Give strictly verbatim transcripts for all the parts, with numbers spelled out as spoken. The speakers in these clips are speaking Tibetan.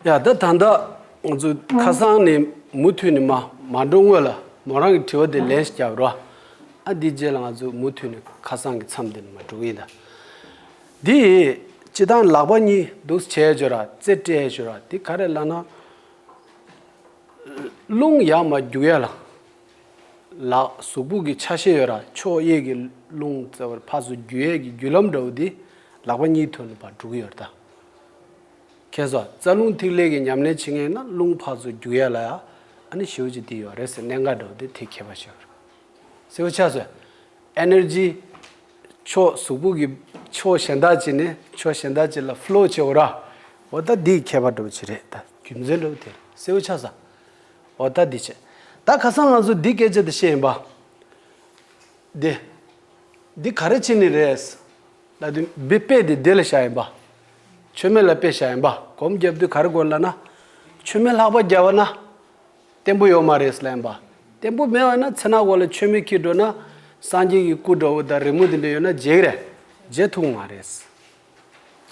ཡ་ད་ད་ལྟ་ང་ཚོ་ཁ་སང་ནས་མུ་མཐུད་ནས་མ་མ་འགྲོ་སྔོན་ལ་མོ་རང་གི་དྲི་བ་དེ་ལན་ཞིག་རྒྱབ་རོགས། ཨ་འདི་རྗེས་ལ་ང་ཚོ་མུ་མཐུད་ནས་ཁ་སང་གི་མཚམས་འདི་ནས་མ་འགྲོ་གི་ཡིན་ད། འདི་སྤྱི་བཏང་ལག་པ་གཉིས་འདུག་བྱས་བྱོས་ར་རྩེ་སྤྲད་བྱོས་ར་འདི་ག་རེ་ལབ་ན། རླུང་ཡར་མར་རྒྱུག་ཡ་ལ། ལག་གཟུགས་པོ་གི་ཆ་ཤས་ཡོད་ར་ཕྱོགས་གཡས་ཀྱི་རླུང་རྩ་བར་ཕར་ཚུར་རྒྱུག་ཡས་ཀྱི་རྒྱུ་ལམ་འདྲ་བོ་འདི་ལག་པ་གཉིས་ཐོག་ནས་ཕར་འགྲོ་གི་ཡོད་རེད་ད། ཁྱེད་ཚོ་རྩ་རླུང་ཐིག་ལེ་གི་ཉམས་ལེན་བྱེད་མཁན་ན་རླུང་ཕར་ཚུར་རྒྱུག་ཡ་ལ་ཡ་ཨ་ནི་ཞེ་པོ་ཅིག་འདི་ཡོད་རེད་ཟེར་གནད་འགག་འདྲ་བོ་འདི་དེ་ཁྱད་པར་ཤོར། གསལ་པོ་ཆགས་སོང་། ཨེ་ནར་ཇི་ཕྱོགས་གཟུགས་པོ་གི་ཕྱོགས་གཞན་དག་ཅིག་ནས་ཕྱོགས་གཞན་དག་ཅིག་ལ་ཕ་ལོ་བྱེད་འོ་ར། འོ་ད་འདི་ཁྱད་པར་འདྲ་བོ་ཅིག་རེད་ད་རྒྱུ་མཚན་འདྲ་བོ་དེ་རེད་གསལ་པོ་ཆགས་སོང་། འོ་ད་འདི་བྱས། ད་ཁ་སང་ང་ཚོ་འདི་སྐད་ཆ་དེ་བཤད་ཡིན་པ། འདི། འདི་ག་རེ་བྱེད་ནི་རེད། ལ་དུ་འབི་དཔེ་དེ་འདི་ལ་བཞག་ཡིན་པ། མཆོད་མེ་ལ་དཔེ་བཞག་ཡིན་པ་སྒོམ་རྒྱབ་དུས་ག་རེ་དགོས་ལབ་ན། མཆོད་མེ་ལྷག་པ་བརྒྱབ་པ་ན། བརྟན་པོ་ཡོད་མ་རེད་ལབ་ཡིན་པ། བརྟན་པོ་མེད་པ་ན་ཚེ་ན་གོ་ལ་མཆོད་མེ་འཁྱེར་འགྲོ་ན། སངས་རྒྱས་ཀྱི་སྐུ་འདྲ་བོ་དང་རི་མོ་དེ་འདྲ་ཡོད་ན་བརྗེད་ཀྱི་རེད། བརྗེད་ཐུབ་མ་རེད།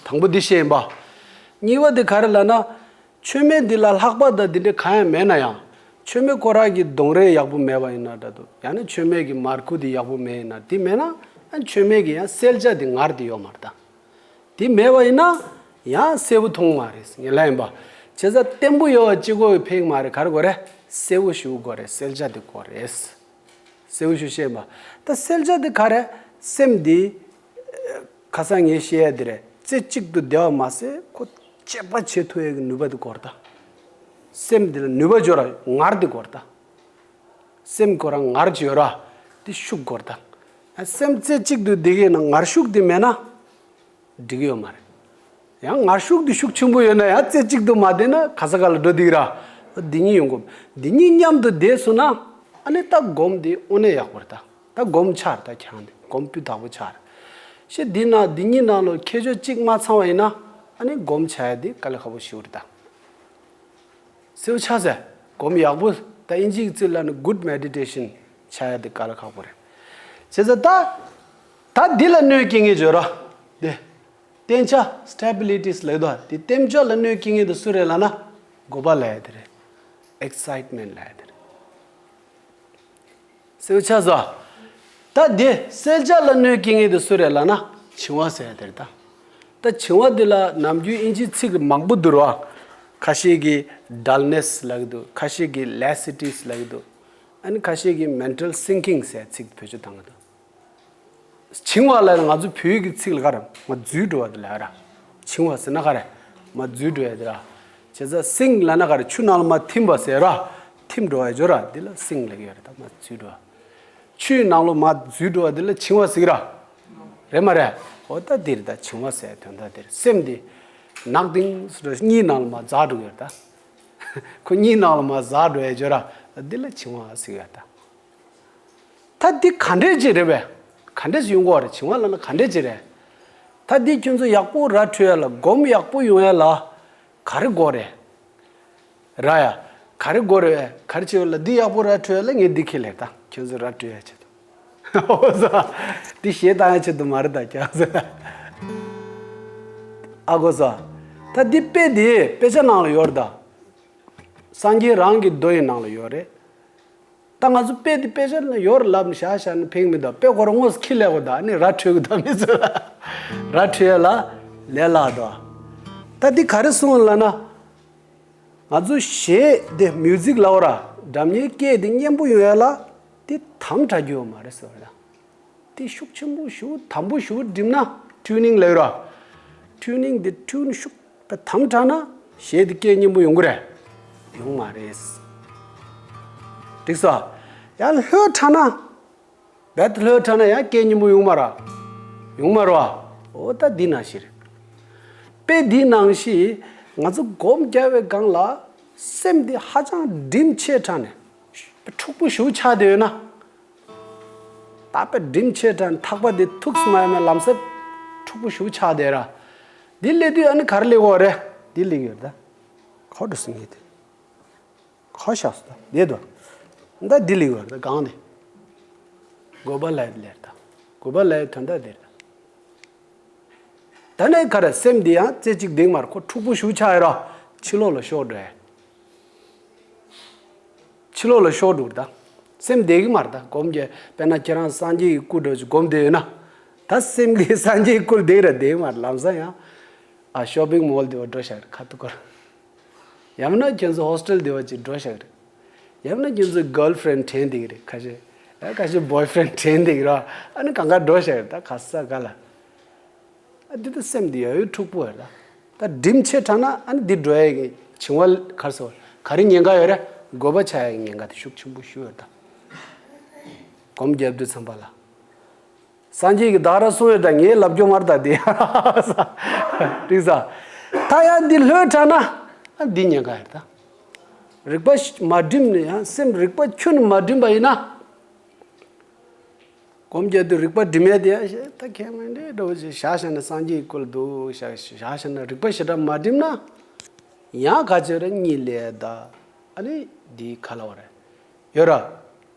དང་པོ་འདི་བཤད་ཡིན་པ། གཉིས་པ་དེ་ག་རེ་ལབ་ན། མཆོད་མེ་འདི་ལ་ལྷག་པ་དང་འདི་འདྲ་གང་ཡང་མེད་ན་ཡང་། མཆོད་མེ་ཁོ་རང་གི་གདོང་རས་ཡག་པོ་མེད་པ་ཡིན་ན་འདྲ་འདུག་ཡང་ན་མཆོད་མེ་གི་མར་ཁུ་དེ་ཡག་པོ་མེད་ཡིན་ན་དེ་མེད་ན། ཡང་མཆོད་མེ་གི་ཡང་གསལ་ཆ་དེ་ངར་དེ་ཡོད་མ་རེད་ད། དེ་མེད་པ་ཡིན་ན་ཡང་གསལ་པོ་མཐོང་མ་རེད་ངས་ལབ་ཡིན་པ། བྱས་ཙང་བརྟན་པོ་ཡོད་པ་གཅིག་པོས་ཕན་གྱི་མ་རེད། ག་རེ་དགོས་རེད། གསལ་པོ་ཞེ་པོ་དགོས་རེད། གསལ་ཆ་དེ་དགོས་རེད། གསལ་པོ་ཞེ་པོ་བཤད་ཡིན་པ། ད་གསལ་ཆ་དེ་ག་རེ། སེམས་འདི། ཁ་སང་ངས་བཤད་ཡ་དེ་རེད། རྩེ་གཅིག་ཏུ་བསྡད་པ་མ་ཟད་ཁོ་དཔྱད་པ་བྱེད་ཐུབ་ཡ་གི་ནུས་པ་དེ་དགོས་རེད་ད། སེམས་འདི་ལ་ནུས་པ་འབྱོར་བ་ངར་དེ་དགོས་རེད་ད། སེམས་ཁོ་རང་ངར་གྱི་ཡོད་ར། དེ་ཤུགས་དགོས་རེད་ད། སེམས་རྩེ་གཅིག་ཏུ་བསྡད་ཀྱི་ན་ངར་ཤུགས་དེ་མེད་ན། འགྲིག་གི་ཡོད་མ་རེད། ཡང་ངར་ཤུགས་དེ་ཤུགས་ཆེན་པོ་ཡོད་ན་ཡང་རྩེ་གཅིག་ཏུ་མ་བསྡད་ན་ག་ས་ག་ལ་འགྲོ་འདི་གི་ར། འདི་གཉིས་ཡོང་གོ། འདི་གཉིས་མཉམ་དུ་བསྡད་སོང་ན་ཨ་ནི་ད་སྒོམ་འདི་དངོས་གནས་ཡག་པོ་རེད་ད། ད་སྒོམ་ཆགས་རེད་ད་ཁྱང་འདི་སྒོམ་སྤུས་དག་པོ་ཆགས་རེད། ཤེས་འདི་ན་འདི་གཉིས་ནང་ལ་ཁྱད་ཆོས་གཅིག་མ་ཚང་བ་ཡིན་ན་ཨ་ནི་སྒོམ་བྱ་ཡ་འདི་དཀའ་ལས་ཁག་པོ་ཞིག་རེད་ད། གསལ་པོ་ཆགས་ཟེར། སྒོམ་ཡག་པོ་ད་ཨིན་ཇིའི་ཚིག་ལ་ནི་good meditation བྱ་ཡ་དེ་དཀའ་ལས་ཁག་པོ་རེད། བྱས་ཙང་ད། ད་འདི་ལ་གནོད་སྐྱེལ་མཁན་བརྗོད་ར། དེ། བརྟན་ཆ་stability ལབ་དོ་དེ་བརྟན་ཆ་ལ་གནོད་སྐྱེལ་མཁན་དེ་སུ་རེད་ལབ་ན། འགོད་པ་ལབ་ཡ་དེ་རེད། excitement ལབ་ཡ་དེ་རེད། གསལ་པོ་ཆགས་སོང་། ད་དེ་གསལ་ཆ་ལ་གནོད་སྐྱེལ་མཁན་དེ་སུ་རེད་ལབ་ན་འཆིང་བ་ཟེར་ཡ་དེ་རེད་ད། ད་འཆིང་བ་འདི་ལ་ནམ་རྒྱུན་ཨིན་ཇིའི་ཚིག་མང་པོ་འདུག་ར། ཁ་ཤས་ཀྱིས་dullness ལབ་ཀྱི་འདུག་ཁ་ཤས་ཀྱིས་lassity ལབ་ཀྱི་འདུག་ཨ་ནི་ཁ་ཤས་ཀྱིས་mental sinking ཟེར་ཚིག་བེད་སྤྱོད་བཏང་གི་འདུག་འཆིང་བ་ལ་ང་ཚོ་བོད་ཡིག་གི་ཚིག་ལ་ག་རེ་མ་འཛུལ་འགྲོ་བ་དེ་ལ་ར། འཆིང་བ་ཟེར་ན་ག་རེ་མ་འཛུལ་འགྲོ་ཡ་དེ་ར། བྱས་ཙང་sink ལབ་ན་ག་རེ་ཆུ་ནང་ལ་མ་ཐིམ་པ་ཟེར་ར། ཐིམ་འགྲོ་བ་ཡོད་ར་འདི་ལ་sink ལབ་ཀྱི་ཡོད་རེད་ད་མ་འཛུལ་འགྲོ་བ། ཆུའི་ནང་ལོ་མ་འཛུལ་འགྲོ་བ་འདི་ལ་འཆིང་བ་ཟེར་གི་ར། རེད་མ་རེད། འོ་ད་འདི་རེད་ད་འཆིང་བ་ཟེར་དོན་དག་འདི་རེད་སེམས་འདི། ནག་དིང་སུ་ར་གཉིད་ནང་ལ་མ་འཛག་འགྲོ་གི་ཡོད་རེད་ད། ཁོ་གཉིད་ནང་ལ་མ་འཛག་འགྲོ་ཡ་བརྗོད་ར་འདི་ལ་འཆིང་བ་ཟེར་གི་ཡོད་ད། ད་འདི་ག་འདྲས་ཅིག་རེད་པས། ག་འདྲས་ཅིག་ཡོང་གི་ཡོད་རེད་འཆིང་བ་ལབ་ན་ག་འདྲས་ཅིག་རེད། ད་འདི་ཁྱོད་ཚོ་ཡག་པོ་ར་འཕྲོད་ཡ་ལ་སྒོམ་ཡག་པོ་ཡོང་ཡ་ལ་ག་རེ་དགོས་རེད། ར་ཡ། ག་རེ་དགོས་རེད་ག་རེ་བྱེད་ལ་འདི་ཡག་པོ་ར་འཕྲོད་ལ་ངས་འདི་ཁས་ལེན་ད་ཁྱོད་ཚོ་ར་འཕྲོད་ཡ་ཆེད་དུ། འོ་ཟ། འདི་གཞས་བཏང་ཡ་ཆེད་དུ་མ་རེད་ད་ཁྱོད་ཚོ། ཨ་གོ་ས། ད་འདི་དཔེ་དེ་དཔེ་ཆ་ནང་ལ་ཡོད་རེད་ད། སངས་རྒྱས་རང་གི་མདོ་ཡི་ནང་ལ་ཡོད་རེད། ད་ང་ཚོ་དཔེ་འདི་དཔེ་ཆ་ནང་ཡོད་རེད་ལབ་ནས་བཞག་བཞག་ན་ཕན་གི་མི་འདུག་དཔེ་ཁོ་རང་དངོས་སུ་ཁས་ལེན་དགོས་ད་ནི་ར་འཕྲོད་གི་ད་མི་ཚོ་ལ། ར་འཕྲོད་ཡ་ལ་ལས་སླ་དོ། ད་འདི་ག་རེ་གསུངས་ལབ་ན། ང་ཚོ་གཞས་དེ་མིའུ་ཟིག་ལབ་ར་སྒྲ་སྙན་སྐད་དེ་སྙན་པོ་ཡོང་ཡ་ལ་དེ་དམ་དྲག་རྒྱུ་ཡོད་མ་རེད་ཟེར་བ་ལ། དེ་ཤུགས་ཆེན་པོ་ཞུ་དམ་པོ་ཞུ་འགྲིམ་ན་ཊུ་ནིང་ལབ་ར། ཊུ་ནིང་དེ་ཊུན་ཤུགས་པ་དམ་དྲག་ན་གཞས་དེ་སྐད་སྙན་པོ་ཡོང་གི་རེད། ཡོང་མ་རེད། འགྲིག་སོ། ཡང་ལྷོད་དྲག་ན། རྦད་དེ་ལྷོད་དྲགས་ན་ཡང་སྐད་སྙན་པོ་ཡོང་མ་ར། ཡོང་མ་ར། འོ་ད་འདི་ནང་བཞིན་རེད། དཔེ་འདི་ནང་བཞིན་ང་ཚོ་སྒོམ་རྒྱག་པའི་སྒང་ལ་སེམས་འདི་ཧ་ཅང་གྲིམ་ཆེ་དྲགས་ནས་འཁྲུག་པོ་ཞེ་པོ་ཆགས་བསྡད་ཡོད་ན། ད་དཔེ་གྲིམ་ཆེ་དྲགས་ནས་ཐག་པ་འདི་ཐུག་སུ་མ་ཡོང་ན་ལམ་སེབ་འཁྲུག་པོ་ཞེ་པོ་ཆགས་བསྡད་ར། འདི་སླེབས་དུས་ཨ་ནི་ག་རེ་སླེབས་ཀྱི་ཡོད་རེད། འདི་སླེབས་ཀྱི་ཡོད་རེད་ད། ཁོ་འགྲོ་སོང་ངེས་དེ། ཁ་ཤགས་སུ་ད་བསྡད་དོ། ད་ལྡི་ལི་བར་ད་གང་ནས། དགོས་པ་ལས་ལེར་ད། དགོས་པ་ལས་དོན་དག་དེར་ད། ད་ནས་ཁ་ར་སེམས་འདི་ཡང་རྩེ་གཅིག་ལྡིང་མར་ཁོ་འཁྲུག་པོ་ཞུ་ཆགས་ཡོད་ར། ཕྱི་ལོགས་ལ་ཤོར་འགྲོ་ཡ། ཕྱི་ལོགས་ལ་ཤོར་འགྲོ་ད། སེམས་བདེ་གི་མ་རེད་ད། སྒོམ་རྒྱག་དཔེར་ན་ཁྱེད་རང་སངས་རྒྱས་ཀྱི་སྐུ་འདྲ་བོ་ཅིག་སྒོམ་བསྡད་ཡོད་ན། ད་སེམས་ཀྱིས་སངས་རྒྱས་ཀྱི་སྐུ་ལ་བསྡད་ར་བསྡད་གི་མ་རེད། ལམ་སང་ཡང་ཨ་ཤོ་པིང་མོལ་དེ་བ་འགྲོ་ཤག་རེད། ཁ་ཐུག་གོ་ར། ཡང་ན་ཁྱེད་ཚོ་ཧོ་སི་ཊེལ་དེ་བ་ཅིག་འགྲོ་ཤག་རེད། ཡང་ན་ཁྱེད་ཚོ་གརལ་ཕི་རེན་ཌི་དྲན་བསྡད་གི་རེད། ཁ་ཤས་ཨ་ཁ་ཤས་བོའི་ཕི་རེན་ཌི་དྲན་བསྡད་གི་ར། ཨ་ནི་གང་ག་འགྲོ་ཤག་རེད། ད་ག་ས་ག་ལ། ཨ་འདི་ད་སེམས་འདི་ཡ་ཡོད་འཁྲུག་པོ་ཡ་ད། ད་སྒྲིམ་ཆེ་དྲགས་ན་ཨ་ནི་འདི་འགྲོ་ཡ་གི་བྱིང་བ་གར་སོ་ག་རེ་ཉེན་ཁ་ཡོད་རེད། འགོས་པ་ཆགས་ཡ་གི་ཉེན་ཁ་དེ་ཤུགས་ཆེན་པོ་ཞུ་ཡོད་ད། སྒོམ་རྒྱབ་དུས་ཙམ་པ་ལ། སངས་རྒྱས་ཀྱིས་བདག་ར་གསུངས་ཡོད་ད། ངས་ལབ་རྒྱུ་མ་རེད་ད་འདི། འགྲིག་ས། ད་ཡ་འདི་ལྷོད་དྲགས་ན་ཨ་འདི་ཉེན་ཁ་ཡོད་ད། རིག་པ་མ་སྒྲིམ་ནས་ཡང་སེམས་རིག་པ་ཁྱོན་མ་སྒྲིམ་པ་ཡིན་ན། སྒོམ་རྒྱག་དུས་རིག་པ་སྒྲིམ་ཡས་དེ་ཡང་ཞེ་ད་ཁས་མི་འདྲེ་འགྲོ་ཞེས་བཞག་བཞག་ན་སངས་རྒྱས་ཀྱི་སྐུ་ལ་འདུག་བཞག་བཞག་བཞག་ན་རིག་པ་ཞེ་དྲག་མ་སྒྲིམ་ན། ཡང་ག་ཅི་རེད། གཉིད་ལས་ད། ཨ་ནི་འདི་ག་ལ་བ་རེད། ཡོད་ར།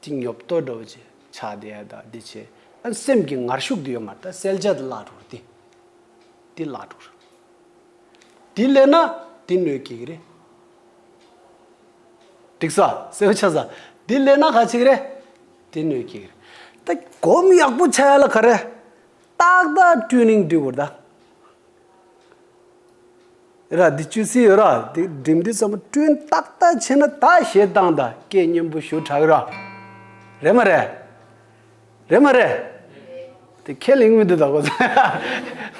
དེ་ཉོབ་ཏོ་འགྲོ་ཅེས་ཆགས་བསྡད་ཡས་ད་འདི་བྱེད། ཨ་ནི་སེམས་ཀྱི་ངར་ཤུགས་དེ་ཡོད་མ་རེད་ད། གསལ་ཆ་དེ་བརླག་འགྲོ་རེད་དེ། དེ་བརླག་འགྲོ་རེད། དེ་སླེབས་ན་དེ་གནོད་སྐྱེལ་གི་རེད། འགྲིག་ས། གསལ་པོ་ཆགས་ས། འདི་སླེབས་ན་ག་བྱེད་ཀྱི་རེད། དེ་གནོད་སྐྱེལ་གྱི་རེད། ད་སྒོམ་ཡག་པོ་བྱ་ཡ་ལ་ག་རེ། ཏག་ཏག་ཊུན་ནིང་སྒྲིག་དགོས་རེད་ད། ར་འདི་བཅུ་སྲིད་ཡོད་ར། འདི་སྒྲིམ་དུས་ཙམ་པ་ཊུན་ཏག་ཏག་བྱས་ན་ད་གཞས་བཏང་ད་སྐད་སྙན་པོ་ཞུ་དྲག་གི་ར། རེད་མ་རེད། རེད་མ་རེད། དེ་ཁས་ལེན་གྱི་མི་འདུག་ད་ཁོ་ཚོ།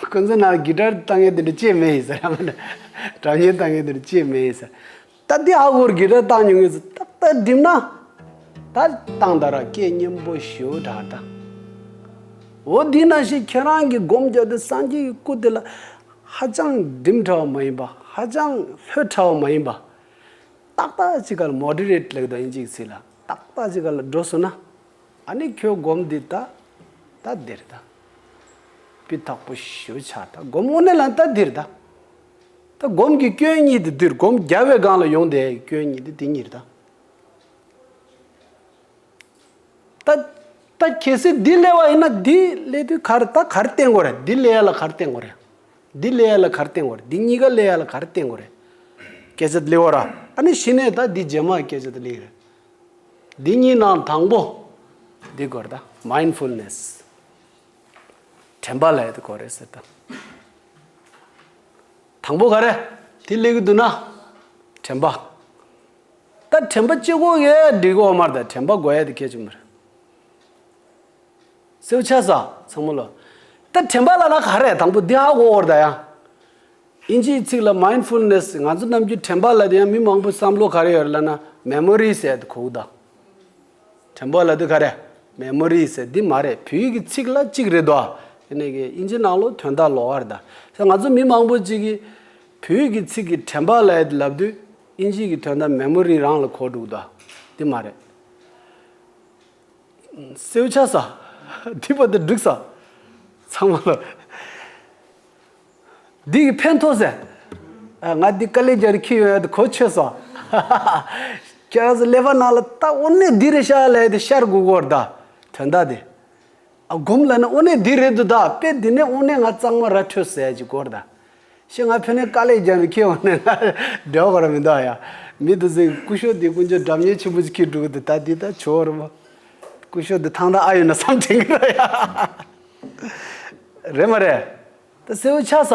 ཁོ་ཚོ་ནང་གི་ཊར་བཏང་མཁན་དེ་འདྲ་ཅིག་མེད་ཡིན་ཟེར། ར་མ་རེད། སྒྲ་སྙན་བཏང་མཁན་དེ་འདྲ་ཅིག་མེད་ཡིན་ཟེར། ད་འདི་ཧ་གོ་གི་རེད། ཏག་ཏག་སྒྲིམ་ན། ད་བཏང་ད་ར་སྐད་སྙན་པོ་ཞུ་དྲག་ད། འོ་འདི་ནང་བཞིན་ཁྱེད་རང་གི་སྒོམ་རྒྱག་དུས་སངས་རྒྱས་ཀྱི་སྐུ་དེ་ལ་ཧ་ཅང་སྒྲིམ་དྲགས་པ་མ་ཡིན་པ། ཧ་ཅང་ལྷོད་དྲགས་པ་མ་ཡིན་པ། ཏག་ཏག་ཅིག་ག་ལ་མོ་ཌི་རེཊ་ལབ་ད་ཨིན་ཇིའི་ཚིག་ལ། ཏག་ཏག་ཅིག་ག་ལ་འགྲོ་སོང་ན། ཨ་ནི་ཁྱོད་སྒོམ་འདི་ད། ད་འདིར་ད། སྤུས་དག་པོ་ཞེ་པོ་ཆགས་ད། སྒོམ་དངོས་གནས་ལ་ད་འདིར་ད། ད་སྒོམ་གྱི་སྐྱོན་གཉིས་དེ་འདིར། སྒོམ་རྒྱབ་པའི་སྒང་ལ་ཡོང་དེ་སྐྱོན་གཉིས་དེ་དེ་གཉིས་རེད་ད། ད་ད་གལ་སྲིད་འདི་སླེབས་པ་ཡིན་ན་འདི་སླེབས་དུས་ག་རེ་ད་ག་རེ་བསྟན་དགོས་རེད། འདི་སླེབས་ཡ་ལ་ག་རེ་བསྟན་དགོས་རེད། འདི་སླེབས་ཡ་ལ་ག་རེ་བསྟན་དགོས་རེད། འདི་གཉིས་ཀ་སླེབས་ཡ་ལ་ག་རེ་བསྟན་དགོས་རེད། སྐད་ཆ་དེ་སླེབས་པ་ར། ཨ་ནི་གཞི་ནས་ད་འདི་རྗེས་མ་སྐད་ཆ་དེ་སླེབས་རེད། འདི་གཉིས་ནང་དང་པོ། འདི་དགོས་རེད་ད། མའིན་ཌ་ཕུལ་ནེ་སི། དྲན་པ་ལབ་ཡ་དེ་དགོས་རེད་ཟེར་ད། དང་པོ་ག་རེ། དེ་སླེབས་ཀྱི་འདུག་ན། དྲན་པ། ད་དྲན་པ་གཅིག་པོ་གིས་འགྲིག་གི་ཡོད་མ་རེད་ད། དྲན་པ་དགོས་ཡ་དེ་གལ་ཆེན་པོ་རེད། གསལ་པོ་ཆགས་ས། ཚང་མ་ལོ། ད་དྲན་པ་ལབ་ན་ག་རེ། དང་པོ་འདི་ཧ་གོ་དགོས་རེད་ད་ཡ། ཨིན་ཇིའི་ཚིག་ལ་མའིན་ཌ་ཕུལ་ནེ་སི། ང་ཚོ་ནམ་རྒྱུན་དྲན་པ་ལབ་དུས་ཡང་མི་མང་པོས་བསམ་བློ་ག་རེ་ཡོད་རེད་ལབ་ན་མེ་མོ་རི་ཟེར་དེ་གོ་གི་ད། དྲན་པ་ལབ་དུས་ག་རེ། མེ་མོ་རི་ཟེར་འདི་མ་རེད། བོད་ཡིག་གི་ཚིག་ལ་གཅིག་རེད་དོ། དེ་ནས་གི་ཨིན་ཇི་ནང་ལོགས་དོན་དག་ལོགས་ཀ་རེད་ད། ས་ང་ཚོ་མི་མང་པོ་ཅིག་གིས་བོད་ཡིག་གི་ཚིག་གི་དྲན་པ་ལབ་ཡ་དེ་ལབ་དུས་ཨིན་ཇི་གི་དོན་དག་མེ་མོ་རི་རང་ལ་གོ་འགྲོ་གི་ད། འདི་མ་རེད། གསལ་པོ་ཆགས་ས། འདི་བར་དུ་འགྲིག་ས། ཚང་མ་ལ། འདི་གི་ཕན་ཐོགས་ཟེར། ཨ། ང་འདི་དཀའ་ལས་རྒྱག་རེ་ཁྱེར་ཡོང་ཡ་དེ་གོ་ཆོད་སོང་། ཁྱེད་རང་ཚོ་ཀླད་པ་ནང་ལ་ད་དངོས་གནས་འདི་རེད་ཤག་ལབ་ཡ་དེ་ཤར་དགོས་ཀྱི་ཡོད་རེད་ད། དོན་དག་དེ། ཨ། སྒོམ་ལབ་ན་དངོས་གནས་འདི་རེད་འདུག་ད། དཔེ་འདི་ནས་དངོས་གནས་ང་གཙང་མ་ར་འཕྲོད་ཟེར་ཡ་ཅིག་དགོས་རེད་ད། ཤེས། ང་ཕ་ནས་དཀའ་ལས་རྒྱག་ནས་ཁྱེར་ཡོང་ནས་ང་འབྲེལ་བ་ག་ར་མི་འདུག་ཡ། མི་དེ་ཚོས་སྐུ་ཞབས་འདི་དཀོན་མཆོག་འདྲ་མཉེན་ཆེན་པོ་ཅིག་ཁྱེར་འགྲོ་གི་འདུག་ད་འདི་ད་ཆོག་རེད་མོ། སྐུ་ཞབས་འདི་ཐང་ཐང་ཨ་ཡོད་ན་བསམ་དྲན་གི་རེད་ཡ། རེད་མ་རེད། ད་གསལ་པོ་ཆགས་ས།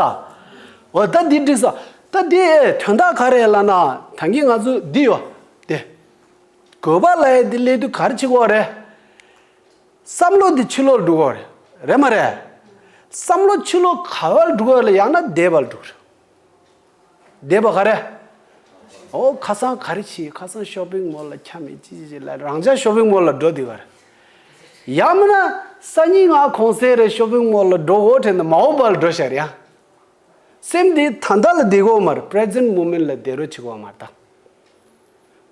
འོ་ད་འདི་འགྲིག་ས། ད་འདི་དོན་དག་ག་རེ་ལབ་ན་ད་གིན་ང་ཚོ་འདི་ཡོད་དེ། དགོས་པ་ལབ་ཡ་འདི་སླེབས་དུས་ག་རེ་བྱེད་དགོས་རེད། བསམ་བློ་འདི་ཕྱི་ལོགས་ལ་འགྲོ་གི་རེད། རེད་མ་རེད། བསམ་བློ་ཕྱི་ལོགས་ག་བར་འགྲོ་གི་རེད་ལ་ཡང་ན་འདས་པ་ལ་འགྲོ་གི་རེད། འདས་པ་ག་རེ། ཨོ་ཁ་སང་ག་རེ་བྱས། ཁ་སང་ཤོ་པིང་མོལ་ལ་འཁྱམས་ཡིན་ཅི་ཅི་ཅི་ལ་རང་ཅག་ཤོ་པིང་མོལ་ལ་འགྲོ་བསྡད་པ་རེད། ཡང་མིན་ན་སང་ཉིན་ང་གུང་སེང་རེ་ཤོ་པིང་མོལ་ལ་འགྲོ་དགོས་དྲན་ནས་མ་འོངས་པ་ལ་འགྲོ་ཤག་རེད་ཡ། སེམས་འདི་ད་ལྟ་ལ་བསྡད་དགོས་མ་རེད། པི་རེ་ཛེན་ཊི་མོ་མེན་ཊི་ལ་བསྡད་རོགས་བྱེད་དགོས་མ་རེད་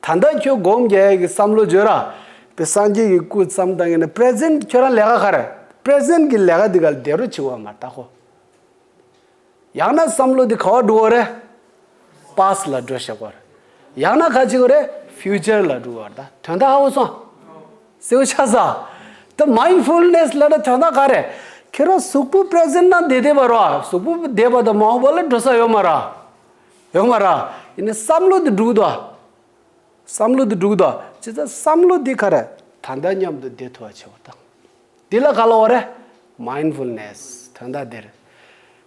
ད། ད་ལྟ་ཁྱོད་སྒོམ་རྒྱག་ཡས་ཀྱི་བསམ་བློ་བརྗོད་ར། པའི་སངས་རྒྱས་ཀྱི་སྐུ་བསམ་བཏང་ཡིན་ན་པི་རེ་ཛེན་ཊི་ཁྱོད་རང་ལས་ཀ་ག་རེ། པི་རེ་ཛེན་ཊི་གི་ལས་ཀ་འདི་ག་ལ་བསྡད་རོགས་བྱེད་དགོས་མ་རེད་ད་ཁོ། ཡང་ན་བསམ་བློ་འདི་ག་བ་འགྲོ་གི་རེད། པཱ་སི་ཊི་ལ་འགྲོ་ཤག་གོ་རེད། ཡང་ན་ག་བྱེད་དགོས་རེད། ཕིའུ་ཅར་ལ་འགྲོ་གི་རེད་ད། དོན་དག་ཧ་གོ་སོང་། གསལ་པོ་ཆགས་ས། ད་མའིན་ཌ་ཕུལ་ནེ་སི་ལབ་ན་དོན་དག་ག་རེ། ཁྱེད་རང་གཟུགས་པོ་པི་རེ་ཛེན་ཊི་ནང་བསྡད་བསྡད་པ་རེད་བ། གཟུགས་པོ་བསྡད་པ་དང་མ་འོངས་པ་ལ་འགྲོ་ས་ཡོད་མ་རེད། ཡོད་མ་རེད། ཡིན་ནའི་བསམ་བློ་དེ་འགྲུག་དོ། བསམ་བློ་དེ་འགྲུག་དོ། བྱས་ཙང་བསམ་བློ་དེ་ག་རེ། ད་ལྟ་མཉམ་དུ་བསྡད་ཐུབ་པ་བྱེད་པ་དང་། འདི་ལ་ག་ལབ་པ་རེད། མའིན་ཌ་ཕུལ་ནེ་སི་དོན་དག་འདིར།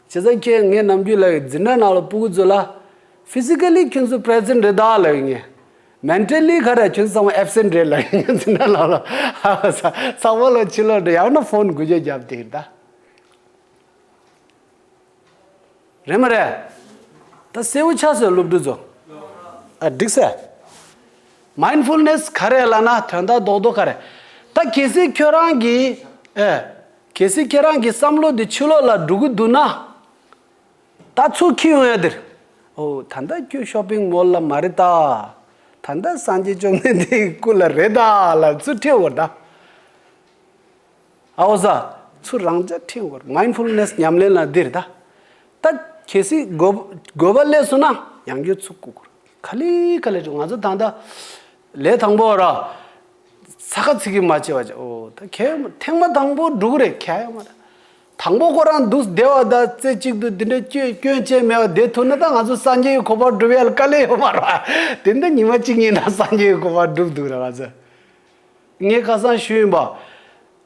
བྱས་ཙང་ཁྱེད་ངས་ནམ་རྒྱུན་ལབ་ཡོད། འཛིན་གྲྭ་ནང་ལ་ཕྲུ་གུ་ཚོ་ལ། ཕི་སི་ཀ་ལི་ཁྱོད་ཚོ་པི་རེ་ཛེན་ཊི་རེད་ད་ལབ་ཡོད་ངས། མེན་ཊ་ལི་ག་རེ་ཁྱོད་ཚོ་ཚང་མ་ཨེབ་སེན་ཊི་རེད་ལབ་ཡོད་ངས་འཛིན་གྲྭ་ནང་ལ། ཚང་མ་ལ་ཕྱི་ལོགས་འགྲོ་ཡང་ན་ཕོན་འགུལ་སྐྱོད་རྒྱབ་བསྡད་ཡོད་ད། རེད་མ་རེད། ད་གསལ་པོ་ཆགས་སོང་སློབ་ཕྲུག་ཚོ། ཨ་འགྲིག་སེ། མའིན་ཌ་ཕུལ་ནེ་སི་ག་རེ་ལབ་ན་དོན་དག་རྡོག་རྡོག་ག་རེ། ད་གལ་སྲིད་ཁྱོད་རང་གིས། ཨེ། གལ་སྲིད་ཁྱེད་རང་གི་བསམ་བློ་འདི་ཕྱི་ལོགས་ལ་འགྲོ་གི་འདུག་ན། ད་ཚུར་འཁྱེར་ཡོང་ཡ་འདིར། ཨོ་ད་ལྟ་ཁྱོད་ཤོ་པིང་མོལ་ལ་མ་རེད་ད། ད་ལྟ་སངས་རྒྱས་བཅོམ་ལྡན་འདས་ཀྱི་སྐུ་ལ་རེད་ད་ལབ་ཚུར་ཁྲིད་དགོས་ད། ཨའོ་ཟ། ཚུར་རང་འཇགས་ཁྲིད་དགོས། མའིན་ཌ་ཕུལ་ནེ་སི་ཉམས་ལེན་ལ་འདིར་ད། ད་གལ་སྲིད་དགོས་དགོས་པ་སླེབས་སོང་ན་ཡང་བསྐྱར་ཚུར་བསྐུར་དགོས། ག་ལེ་ག་ལེ་ང་ཚོ་ད་ལྟ་ལས་དང་པོ་ར། ཚ་ཁ་ཚིག་གི་མ་བྱེད་པ་བྱ། ཨོ་ད་ཁྱད་ཡོད་མ། ཐེངས་མ་དང་པོ་འགྲུག་རེད། ཁྱད་ཡོད་མ་རེད། དང་པོ་ཁོ་རང་འདུག་བདེ་བ་དང་རྩེ་གཅིག་ཏུ་འདི་འདྲའི་སྐྱོན་སྐྱོན་ཅན་མེད་པ་བསྡད་ཐུབ་ན་ད་ང་ཚོ་སངས་རྒྱས་ཀྱི་གོ་འཕང་སྒྲུབ་ཡ་ལ་དཀའ་ལས་ཡོད་མ་རེད་བ། དེ་འདྲ་ཉི་མ་གཅིག་གཉིས་ནང་སངས་རྒྱས་ཀྱི་གོ་འཕང་སྒྲུབ་འདུག་ར་བ་ཚོ། ངས་ཁ་སང་ཞུས་ཡིན་པ།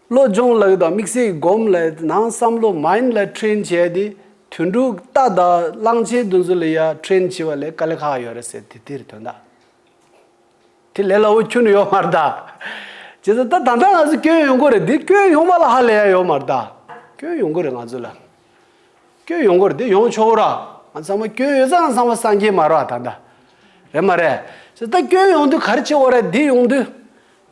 བློ་སྦྱོང་ལབ་ཀྱི་དང་དམིགས་བསལ་གྱི་སྒོམ་ལབ་ནང་བསམ་བློ་མའིན་ཌ་ལ་ཊེན་བྱས་ཏེ། དོན་དྲུག་ལྟ་དང་བླང་བྱའི་དོན་ཚུལ་ལ་ཡ་ཊེན་བྱེད་པ་ལས་དཀའ་ལས་ཁག་ཡོད་རེད་ཟེར་དེ་དེ་རེད་དོན་དག་དེ་ལས་སླ་བོ་ཁྱོན་ནས་ཡོད་མ་རེད་ད། བྱས་ཙང་ད་ད་ལྟ་ང་ཚོ་སྐྱོན་ཡོང་གི་རེད། འདི་སྐྱོན་ཡོང་བ་ལ་ཧ་ལས་ཡ་ཡོད་མ་རེད་ད། སྐྱོན་ཡོང་གི་རེད་ང་ཚོ་ལ། སྐྱོན་ཡོང་གི་རེད། འདི་ཡོང་ཆོག་གི་ར། ང་ཚང་མ་སྐྱོན་ཡོད་ཙང་ང་ཚང་མ་སངས་རྒྱས་མ་རེད་བ་ད་ལྟ། རེད་མ་རེད། བྱས་ཙང་ད་སྐྱོན་ཡོང་དུས་ག་རེ་བྱེད་དགོས་རེད། འདི་ཡོང་དུས།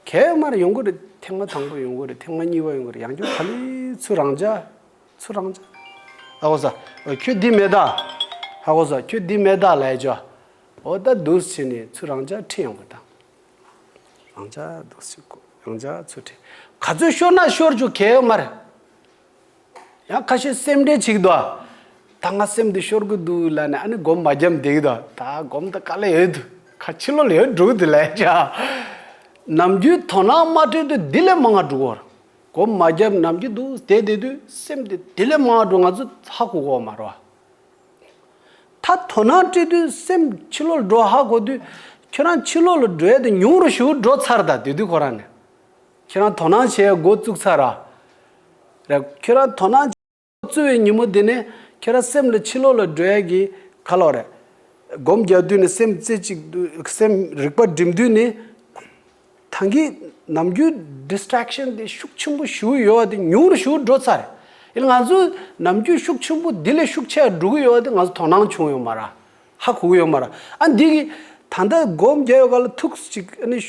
གལ་མར་ཡོང་གི་རེད། ཐེངས་མ་དང་པོ་ཡོང་གི་རེད། ཐེངས་མ་གཉིས་པ་ཡོང་གི་རེད། ཡང་བསྐྱར་ག་ལེ་ཚུར་རང་འཇགས། ཚུར་རང་འཇགས། ཧ་གོ་ས། ཁྱོད་འདི་མེད་ད། ཧ་གོ་ས། ཁྱོད་འདི་མེད་ད་ལབ་ཡ་ཅོ། འོ་ད་འདུག་སེ་བྱས་ནས་ཚུར་རང་འཇགས་ཁྲིད་ཡོང་གི་ད། རང་འཇགས་འདུག་སེ་བསྐུར། རང་འཇགས་ཚུར་ཁྲིད། ག་ཚོད་ཤོར་ན་ཤོར་རྒྱུ་གལ་ཡོད་མ་རེད། ཡང་ཁ་ཤས་སེམས་ཁྲལ་བྱེད་ཀྱི་འདུག་ད་ང་སེམས་འདི་ཤོར་གི་འདུག་ལབ་ནས་ཨ་ནི་སྒོམ་མ་བརྒྱབ་བསྡད་ཀྱི་འདུག་ད་སྒོམ་ད་དཀའ་ལས་ཡོད་འདུག་ཁ་ཕྱི་ལོགས་ལ་ཡོད་འགྲོ་གི་འདུག་ལབ་ཡ་ཅོ། ནམ་རྒྱུན་དོ་སྣང་མ་སྤྲད་དུས་འདི་ལས་མང་བ་འགྲོ་གི་ཡོད་རེད། སྒོམ་མ་བརྒྱབ་ནམ་རྒྱུན་འདུག་བསྡད་བསྡད་དུས་སེམས་དེ་དེ་ལས་མང་བ་འགྲོ། ང་ཚོ་ཧ་གོ་གི་ཡོད་མ་རེད་བ། ད་དོ་སྣང་སྤྲད་དུས་སེམས་ཕྱི་ལོགས་འགྲོ་ཧ་གོ་དུས། ཁྱོད་རང་ཕྱི་ལོགས་ལ་འགྲོ་ཡ་དེ་ཉུང་རུ་ཞེ་པོ་འགྲོ་ཚར། ད་དེ་དུས་ཁོ་རང་ནས་ཁྱོད་རང་དོ་སྣང་བྱེད་ཡ་འགོ་བཙུགས་ཚར་ར། རེད། ཁྱོད་རང་དོ་སྣང་བཙུགས་པའི་ཉིན་མོ་དེ་ནས་ཁྱོད་རང་སེམས་ལ་ཕྱི་ལོགས་ལ་འགྲོ་ཡ་གི་ག་ལབ་རེད། སྒོམ་རྒྱག་དུས་ནས་སེམས་རྩེ་གཅིག་ཏུ་སེམས་རིག་པ་སྒྲིམ་དུས་ནས། ད་གིན་ནམ་རྒྱུན་ཌིས་ཊེག་ཤན་དེ་ཤུགས་ཆེན་པོ་ཞེ་པོ་ཡོད་པ་དེ་ཉུང་རུ་ཞེ་པོ་འགྲོ་ཚར་རེད། ཡིན་ང་ཚོ་ནམ་རྒྱུན་ཤུགས་ཆེན་པོ་དེ་ལས་ཤུགས་ཆེ་བ་འགྲོ་གི་ཡོད་པ་དེ་ང་ཚོ་དོ་སྣང་བྱུང་ཡོད་མ་རེད། ཧ་གོ་གི་ཡོད་མ་རེད། ཨ་འདི་གི་ད་ལྟ་སྒོམ་རྒྱག་ཡོད་ག་ལ་ཐུགས་གཅིག་ཨ་ནི་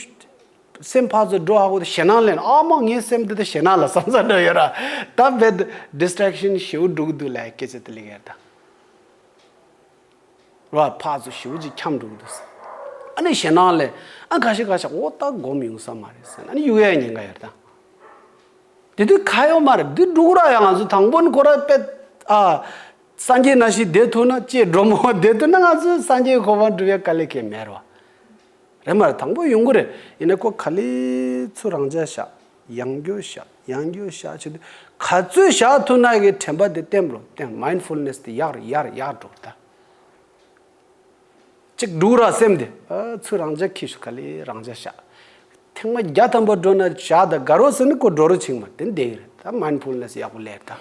སེམས་ཕར་ཚུར་འགྲོ་ཧ་གོ་དུས་ཞེད་སྣང་སླེབས་ནས་ཨ་མ་ངའི་སེམས་འདི་ད་ཞེད་སྣང་ལ་བསམ་ས་འགྲོ་ཡོད་ར། ད་རྦད་ཌིས་ཊེག་ཤན་ཞེ་པོ་འགྲོ་གི་འདུག་ལབ་སྐད་ཆ་དེ་ལབ་ཀྱི་ཡོད་ད། ར་ཕར་ཚུར་ཞེ་པོ་ཅིག་འཁྱམས་འགྲོ་གི་འདུག་ཟེར། ཨ་ནི་ཞེད་སྣང་ལས་ཨ་ཁ་ཤས་ཁ་ཤས་འོ་ད་སྒོམ་ཡོང་ས་མ་རེད་ཟེར་ཨ་ནི་གཡུག་ཡས་ཉེན་ཁ་ཡོད་ད། དེ་དུས་གལ་ཡོད་མ་རེད། འདི་འགྲོ་གི་ར་ཡ་ང་ཚོ་དང་པོ་ནི་ཁོ་ར་དཔེ་ཨ་སངས་རྒྱས་ནང་བཞིན་བསྡད་ཐུབ་ན་ཅེས་འགྲོ་མོ་བསྡད་ཐུབ་ན་ང་ཚོ་སངས་རྒྱས་གོ་འཕང་སྒྲུབ་ཡ་དཀའ་ལས་ཁག་མེད་ར་བ། རེད་མ་རེད། དང་པོ་ཡོང་གི་རེད། ཡིན་ནའི་ཁོ་ག་ལེ་ཚུར་རང་འཇགས་བཞག་ཡང་བསྐྱར་བཞག་ཡང་བསྐྱར་བཞག་བྱེད་དུས་ག་ཚོད་བཞག་ཐུབ་ན་གི་དྲན་པ་དེ་བརྟན་པོ་བརྟན། མའིན་ཌ་ཕུལ་ནེ་སི་དེ་ཡར་ཡར་ཡར་འགྲོ་ད། གཅིག་འགྲོ་ར་སེམས་དེ་ཨ་ཚུར་རང་འཇགས་ཁྱེར་ཤོག་ག་ལེ་རང་འཇགས་བཞག་ཐེངས་མ་བརྒྱ་ཐམ་པ་འགྲོ་ན་བཞག་ད་དགའ་རོགས་ཟེར་ནི་ཁོ་འགྲོ་རོགས་བྱེད་མ་དེ་འདེགས་རེད། ད་མའིན་ཌ་ཕུལ་ནེ་སི་ཡག་པོ་ལས་ད།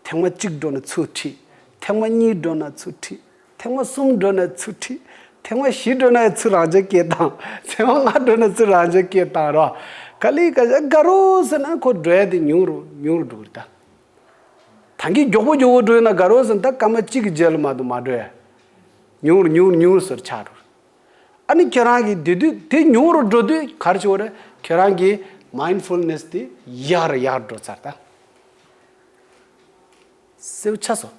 ཐེངས་མ་གཅིག་འགྲོ་ན་ཚུར་ཁྲིད། ཐེངས་མ་གཉིས་འགྲོ་ན་ཚུར་ཁྲིད། ཐེངས་མ་གསུམ་འགྲོ་ན་ཚུར་ཁྲིད། ཐེངས་མ་བཞི་འགྲོ་ན་ཚུར་རང་འཇགས་སྐད་བཏང་། ཐེངས་མ་ལྔ་འགྲོ་ན་ཚུར་རང་འཇགས་སྐད་བཏང་རོགས། ག་ལེ་ག་ལེ་དགའ་རོགས་ཟེར་ན་ཁོ་འགྲོ་ཡ་དེ་ཉུང་རུ་ཉུང་རུ་འགྲོ་གི་རེད་ད། ད་གིན་མགྱོགས་པོ་མགྱོགས་པོ་འགྲོ་ཡིན་ན་དགའ་རོགས་ཟེར་ན་ད་སྐར་མ་གཅིག་གི་རྗེས་ལ་མ་གཏོགས་མ་འགྲོ་ཡ། ཉུང་རུ་ཉུང་རུ་ཉུང་རུ་ཟེར་ཆགས་འགྲོ། ཨ་ནི་ཁྱེད་རང་གིས་དེ་དུས་དེ་ཉུང་རུ་འགྲོ་དུས་ག་རེ་བྱེད་དགོས་རེད། ཁྱེད་རང་གི་མའིན་ཌ་ཕུལ་ནེ་སི་དེ་ཡར་ཡར་འགྲོ་ཚར་ད། གསལ་པོ་ཆགས་སོང་།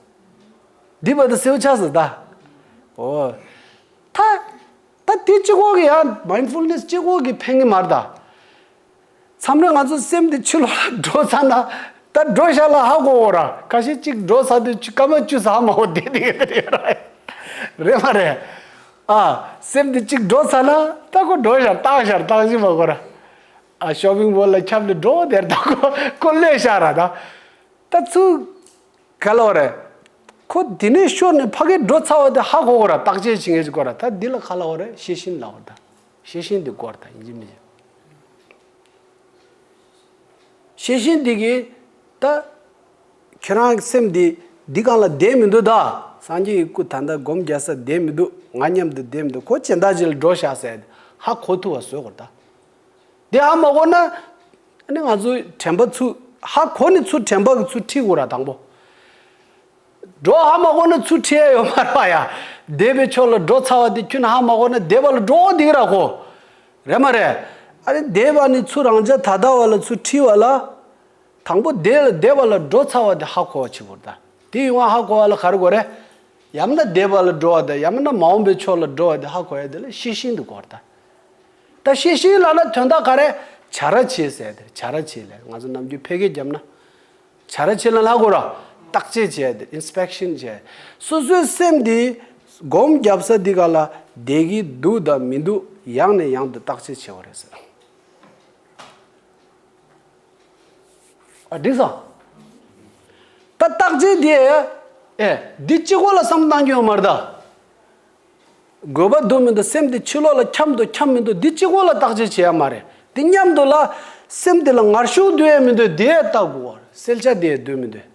འདི་བར་དུ་གསལ་པོ་ཆགས་སོང་ད། འོ། ད་ད་དེ་གཅིག་པོ་གིས་ཡང་མའིན་ཌ་ཕུལ་ནེ་སི་གཅིག་པོ་གིས་ཕན་གི་མ་རེད་ད། མཚམས་རེ་ང་ཚོ་སེམས་དེ་ཕྱི་ལོགས་ལ་འགྲོ་ཚར་ན་ད་འགྲོ་ཤག་ལབ་ཧ་གོ་གོ་ར། ཁ་ཤས་གཅིག་འགྲོ་ཚར་དུས་ཆུ་སྐར་མ་བཅུ་ཚང་མ་འོ་དེ་དེ་རེད་ར། རེད་མ་རེད། ཨ་སེམས་དེ་གཅིག་འགྲོ་ཚར་ན་ད་ཁོ་འགྲོ་ཤག་བཏང་ཤག་བཏང་ཤི་མ་གོ་ར། ཨ་ཤོ་པིང་མོལ་ལ་ཁྱབ་ནས་འགྲོ་དེར་ད་ཁོ་ཁོ་ལོས་ཤག་ར་ད། ད་ཚུར་ག་ལབ་རེད། ཁོ་དེ་ནས་ཤོར་ནས་ཕ་གིར་འགྲོ་ཚར་བ་དེ་ཧ་གོ་གོ་ར། བརྟག་དཔྱད་བྱེད་མཁན་ཅིག་དགོས་ར། ད་འདི་ལ་ག་ལབ་དགོས་རེད། ཤེས་བཞིན་ལབ་དགོས་རེད། ད་ཤེས་བཞིན་དེ་དགོས་ར། ད་ཡིན་གཅིག་མིན་གཅིག་ཤེས་བཞིན་དེ་གིས་ད་ཁྱེད་རང་སེམས་འདི་འདི་སྒང་ལ་བསྡད་མི་འདུག་ད་སངས་རྒྱས་ཀྱི་སྐུ་ད་ལྟ་སྒོམ་རྒྱག་ས་བསྡད་མི་འདུག་ང་མཉམ་དུ་བསྡད་མི་འདུག་ཁོ་གཞན་དག་ཅིག་ལ་འགྲོ་བཞག་ཟེར་ཧ་གོ་ཐུབ་པ་བཟོ་དགོས་ར། ད་འདི་ཧ་མ་གོ་ན་ཨ་ནི་ང་ཚོ་དྲན་པ་ཚུར་ཧ་གོ་ནས་ཚུར་དྲན་པ་གི་ཚུར་ཁྲིད་དགོས་ར། དང་པོ། འགྲོ་ཧ་མ་གོ་ན་ཚུར་ཁྲིད་ཡ་ཡོད་མ་རེད་པ་ཡ། འདས་པའི་ཕྱོགས་ལ་འགྲོ་ཚར་བ་དེ་ཁྱོན་ནས་ཧ་མ་གོ་ན་འདས་པ་ལ་འགྲོ་འོ་འདི་ར་གོ། རེད་མ་རེད། ཨ་ནི་འདས་པ་ནས་ཚུར་རང་ཅག་ད་ལྟ་བ་ལ་ཚུར་ཁྲིད་པ་ལ། དང་པོ་འདས་ལ་འདས་པ་ལ་འགྲོ་ཚར་བ་དེ་ཧ་གོ་བ་བྱེད་དགོས་ར། ད་དེ་ཡོང་བ་ཧ་གོ་བ་ལ་ག་རེ་དགོས་རེད། ཡང་ན་འདས་པ་ལ་འགྲོ་བ་དང་ཡང་ན་མ་འོངས་པའི་ཕྱོགས་ལ་འགྲོ་བ་དེ་ཧ་གོ་ཡ་དེ་ལ་ཤེས་བཞིན་དུ་དགོས་ར། ད་ད་ཤེས་བཞིན་ལབ་ན་དོན་དག་ག་རེ། བྱ་ར་བྱེད་ཟེར་དེ། བྱ་ར་བྱེད་ལབ་ང་ཚོ་ནམ་རྒྱུན་ཕལ་སྐད་བརྒྱབ་ན། བྱ་ར་བྱེད་ལ་ལབ་དགོས་ར། བརྟག་དཔྱད་བྱས་ཏེ་ཨིན་སི་པེག་ཤན་བྱས། སོ་སོའི་སེམས་འདི་སྒོམ་རྒྱབ་ས་འདི་ག་ལ་བསྡད་ཀྱི་འདུག་དང་མི་འདུག་ཡང་ནས་ཡང་དུ་བརྟག་དཔྱད་བྱེད་དགོས་རེད་ཟེར། ཨ་འགྲིག་སོང་། ད་བརྟག་དཔྱད་འདི་ཨེ་འདི་གཅིག་པོ་ལ་བསམ་བློ་བཏང་རྒྱུ་ཡོད་མ་རེད་ད། དགོས་པ་འདུག་མི་འདུག་སེམས་དེ་ཕྱི་ལོགས་ལ་འཁྱམས་འདུག་འཁྱམས་མི་འདུག་འདི་གཅིག་པོ་ལ་བརྟག་དཔྱད་བྱེད་ཡ་མ་རེད། འདི་མཉམ་དུ་ལ་སེམས་དེ་ལ་ངར་ཤུགས་འདུག་ཡ་མི་འདུག་དེ་ཡ་བལྟ་དགོས། གསལ་ཆ་དེ་ཡ་འདུག་མི་འདུག་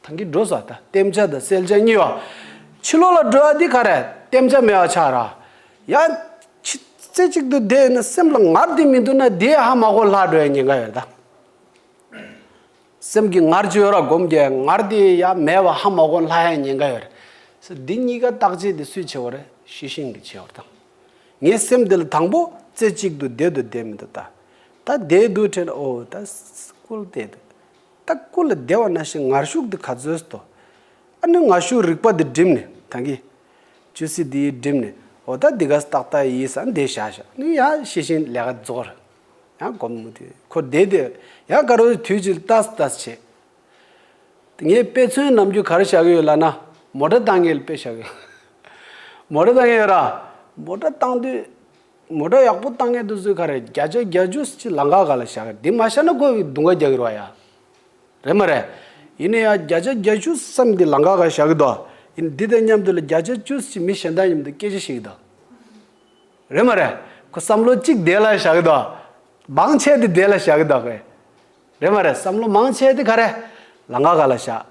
ད་གིན་འགྲོ་ས་ད་བསྟེན་བྱ་དང་གསལ་ཆ་གཉིས་པ། ཕྱི་ལོགས་ལ་འགྲོ་ཡ་འདི་ག་རེ་བསྟེན་བྱ་མེད་པ་ཆགས་ར། ཡ་ཕྱི་རྩེ་གཅིག་ཏུ་བསྡད་ན་སེམས་ལ་ངར་དེ་མི་འདུག་ན་དེ་ཡ་ཧ་མ་གོ་ལྷག་འགྲོ་ཡ་ཉེན་ཁ་ཡོད་ད། སེམས་ཀྱི་ངར་ཅིག་ཡོད་ར། སྒོམ་གྱི་ངར་དེ་ཡ་མེད་པ་ཧ་མ་གོ་ལྷག་ཡ་ཉེན་ཁ་ཡོད་རེད། འདི་གཉིས་ཀ་བརྟག་དཔྱད་དེ་སུས་བྱེད་དགོས་རེད། ཤེས་བཞིན་གྱིས་བྱེད་དགོས་རེད་ད། ངའི་སེམས་འདི་ལ་དང་པོ་རྩེ་གཅིག་ཏུ་བསྡད་འདུག་བསྡད་མི་འདུག་ད། ད་བསྡད་འདུག་དྲན་ཨོ་ད་སྐུ་ལ་བསྡད་འདུག་ད་སྐུ་ལ་བསྡད་པ་ནང་བཞིན་ངར་ཤུགས་འདི་ག་ཚོད་སོ། ཨ་ནི་ངར་ཤུགས་རིག་པ་འདི་བསྒྲིམས་ནས་ད་གིན། བཅུ་སི་འདི་བསྒྲིམས་ནས་ཨོ་ད་འདི་ག་ཏག་ཏག་ཡིན་ས་འདི་བཞག་བཞག་ནི་ཡང་ཤེས་བཞིན་ལས་ཀ་རྫོགས་རེད། ཡང་སྒོམ་མུ་མཐུད་ཁོ་བསྡད་དེ་ཡང་དགའ་རོགས་དུས་ཀྱི་ལྟ་ལྟ་བྱེད། ངས་དཔེ་མཚོན་ནམ་རྒྱུན་ག་རེ་བཞག་གི་ཡོད་ལབ་ན་མོ་ཊ་བཏང་མཁན་ལ་དཔེ་བཞག་གི་ཡོད། མོ་ཊ་བཏང་མཁན་ཡོད་ར། མོ་ཊ་བཏང་དུས་མོ་ཊ་ཡག་པོ་བཏང་མཁན་དེ་ཚོས་ག་རེ་བརྒྱ་ཆ་བརྒྱད་ཅུ་ཅིག་ལམ་ཁ་སྒང་ལ་བཞག་གི་འདི་མ་བཞག་ན་ཁོ་གི་རྡུང་ཁ་རྒྱག་གི་རེད་བ་ཡ། རེད་མ་རེད། ཡིན་ན་ཡང་བརྒྱ་ཆ་བརྒྱད་ཅུ་བསམ་འདི་ལམ་ཁ་སྒང་བཞག་གི་འདུག་ཡིན་འདི་དང་མཉམ་དུ་ལ་བརྒྱ་ཆ་བཅུ་ཅིག་མི་གཞན་དག་མཉམ་དུ་སྐད་ཆ་བཤད་གི་འདུག་རེད་མ་རེད། ཁོ་བསམ་བློ་གཅིག་དེ་ལ་བཞག་གི་འདུག་མང་ཆེ་དེ་དེ་ལ་བཞག་གི་འདུག་གས། རེད་མ་རེད། བསམ་བློ་མང་ཆེ་དེ་ག་རེ། ལམ་ཁ་སྒང་ལ་བཞག་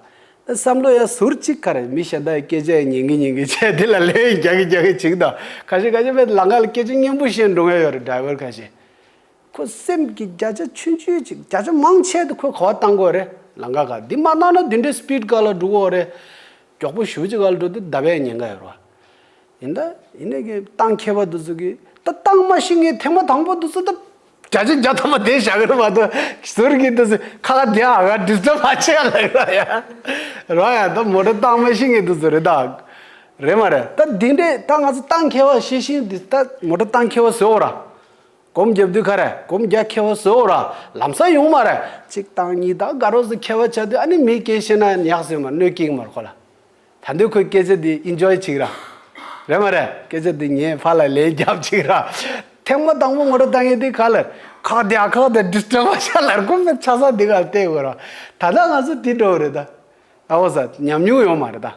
བསམ་བློ་ཡང་ཟུར་གཅིག་ག་རེ་མི་གཞན་དག་གི་སྐད་ཆ་ཡང་ཉན་གི་ཉན་གི་བྱས་དེ་ལ་ལན་རྒྱག་གི་རྒྱག་གི་བྱེད་གི་འདུག་ཁ་ཤས་ཁ་ཤས་དཔེ་ལམ་ཁ་ལ་སྐད་ཆ་སྙན་པོ་བཤད་འགྲོ་མཁན་ཡོད་རེད་ཌ་རའི་ཝར་ཁ་ཤས། ཁོ་སེམས་ཀྱི་བརྒྱ་ཆ་ཆུང་ཆུང་ཅིག་བརྒྱ་ཆ་མང་ཆེ་དེ་ཁོས་ག་པར་བཏང་དགོས་རེད། ལམ་ཁ་སྒང་འདི་མ་བཏང་ན་འདི་འདྲའི་སི་པིཌ་སྒང་ལ་འགྲོ་གི་ཡོད་རེད། མགྱོགས་པོ་ཞེ་པོ་ཅིག་སྒང་ལ་འགྲོ་དུས་བརྡབ་པའི་ཉེན་ཁ་ཡོད་རེད་བ། ཡིན་ད་ཡིན་ནའི་གི་བཏང་མཁས་པ་དེ་ཚོ་གིས་ད་བཏང་མ་ཤེས་མཁན་ཐེངས་མ་དང་པོ་དེ་ཚོ་ད་བརྒྱ་ཆ་བརྒྱ་ཐམ་པ་དེ་བཞག་གི་རེད་མ་གཏོགས་ཟུར་གྱི་དེ་ཚོ་ཁ་ཁ་དེ་ཨ་ག་ཌིས་ཊབ་མ་བྱེད་ལབ་ར་ཡ། ར་ཡ་ད་མོ་ཊ་བཏང་མ་ཤེས་མཁན་དེ་ཚོ་རེད་ད། རེད་མ་རེད། ད་འདི་འདྲས་ད་ང་ཚོ་བཏང་མཁས་པ་ཤེས་བཞིན་འདི་ད་མོ་ཊ་བཏང་མཁས་པ་བཟོ་འོ་ར། སྒོམ་རྒྱབ་དུས་ག་རེ་སྒོམ་རྒྱག་མཁས་པ་བཟོ་འོ་ར། ལམ་སང་ཡོང་མ་རེད། གཅིག་བཏང་གཉིས་བཏང་དགའ་རོགས་སུ་མཁས་པ་ཆགས་དུས་ཨ་ནི་མིས་སྐད་བཤད་ན་ཉག་ཟེར་མ་གནོད་སྐྱེལ་གི་མ་རེད་ཁོ་ལ། ད་འདོད་ཁོའི་སྐད་ཆ་འདི་ཨིན་ཇོའི་བྱེད་ཀྱི་ར། རེད་མ་རེད། སྐད་ཆ་འདི་ཉན་ཕར་ལ་ལན་རྒྱབ་བྱེད་ཀྱི་ར། ཐེངས་མ་དང་པོ་མོ་ཊ་བཏང་མཁན་འདི་ག་ལ་ཁག་དེ་ཨ་ཁག་དེ་ཌིས་ཊབ་མ་བྱ་ལ་སྒོམ་པའི་ཆ་ས་འདི་ག་ལ་བལྟས་དགོས་ར། ད་ལྟ་ང་ཚོ་འདི་འགྲོ་གི་རེད་ད། ཨ་འོ་ས་ཉམས་མྱོང་ཡོད་མ་རེད་ད།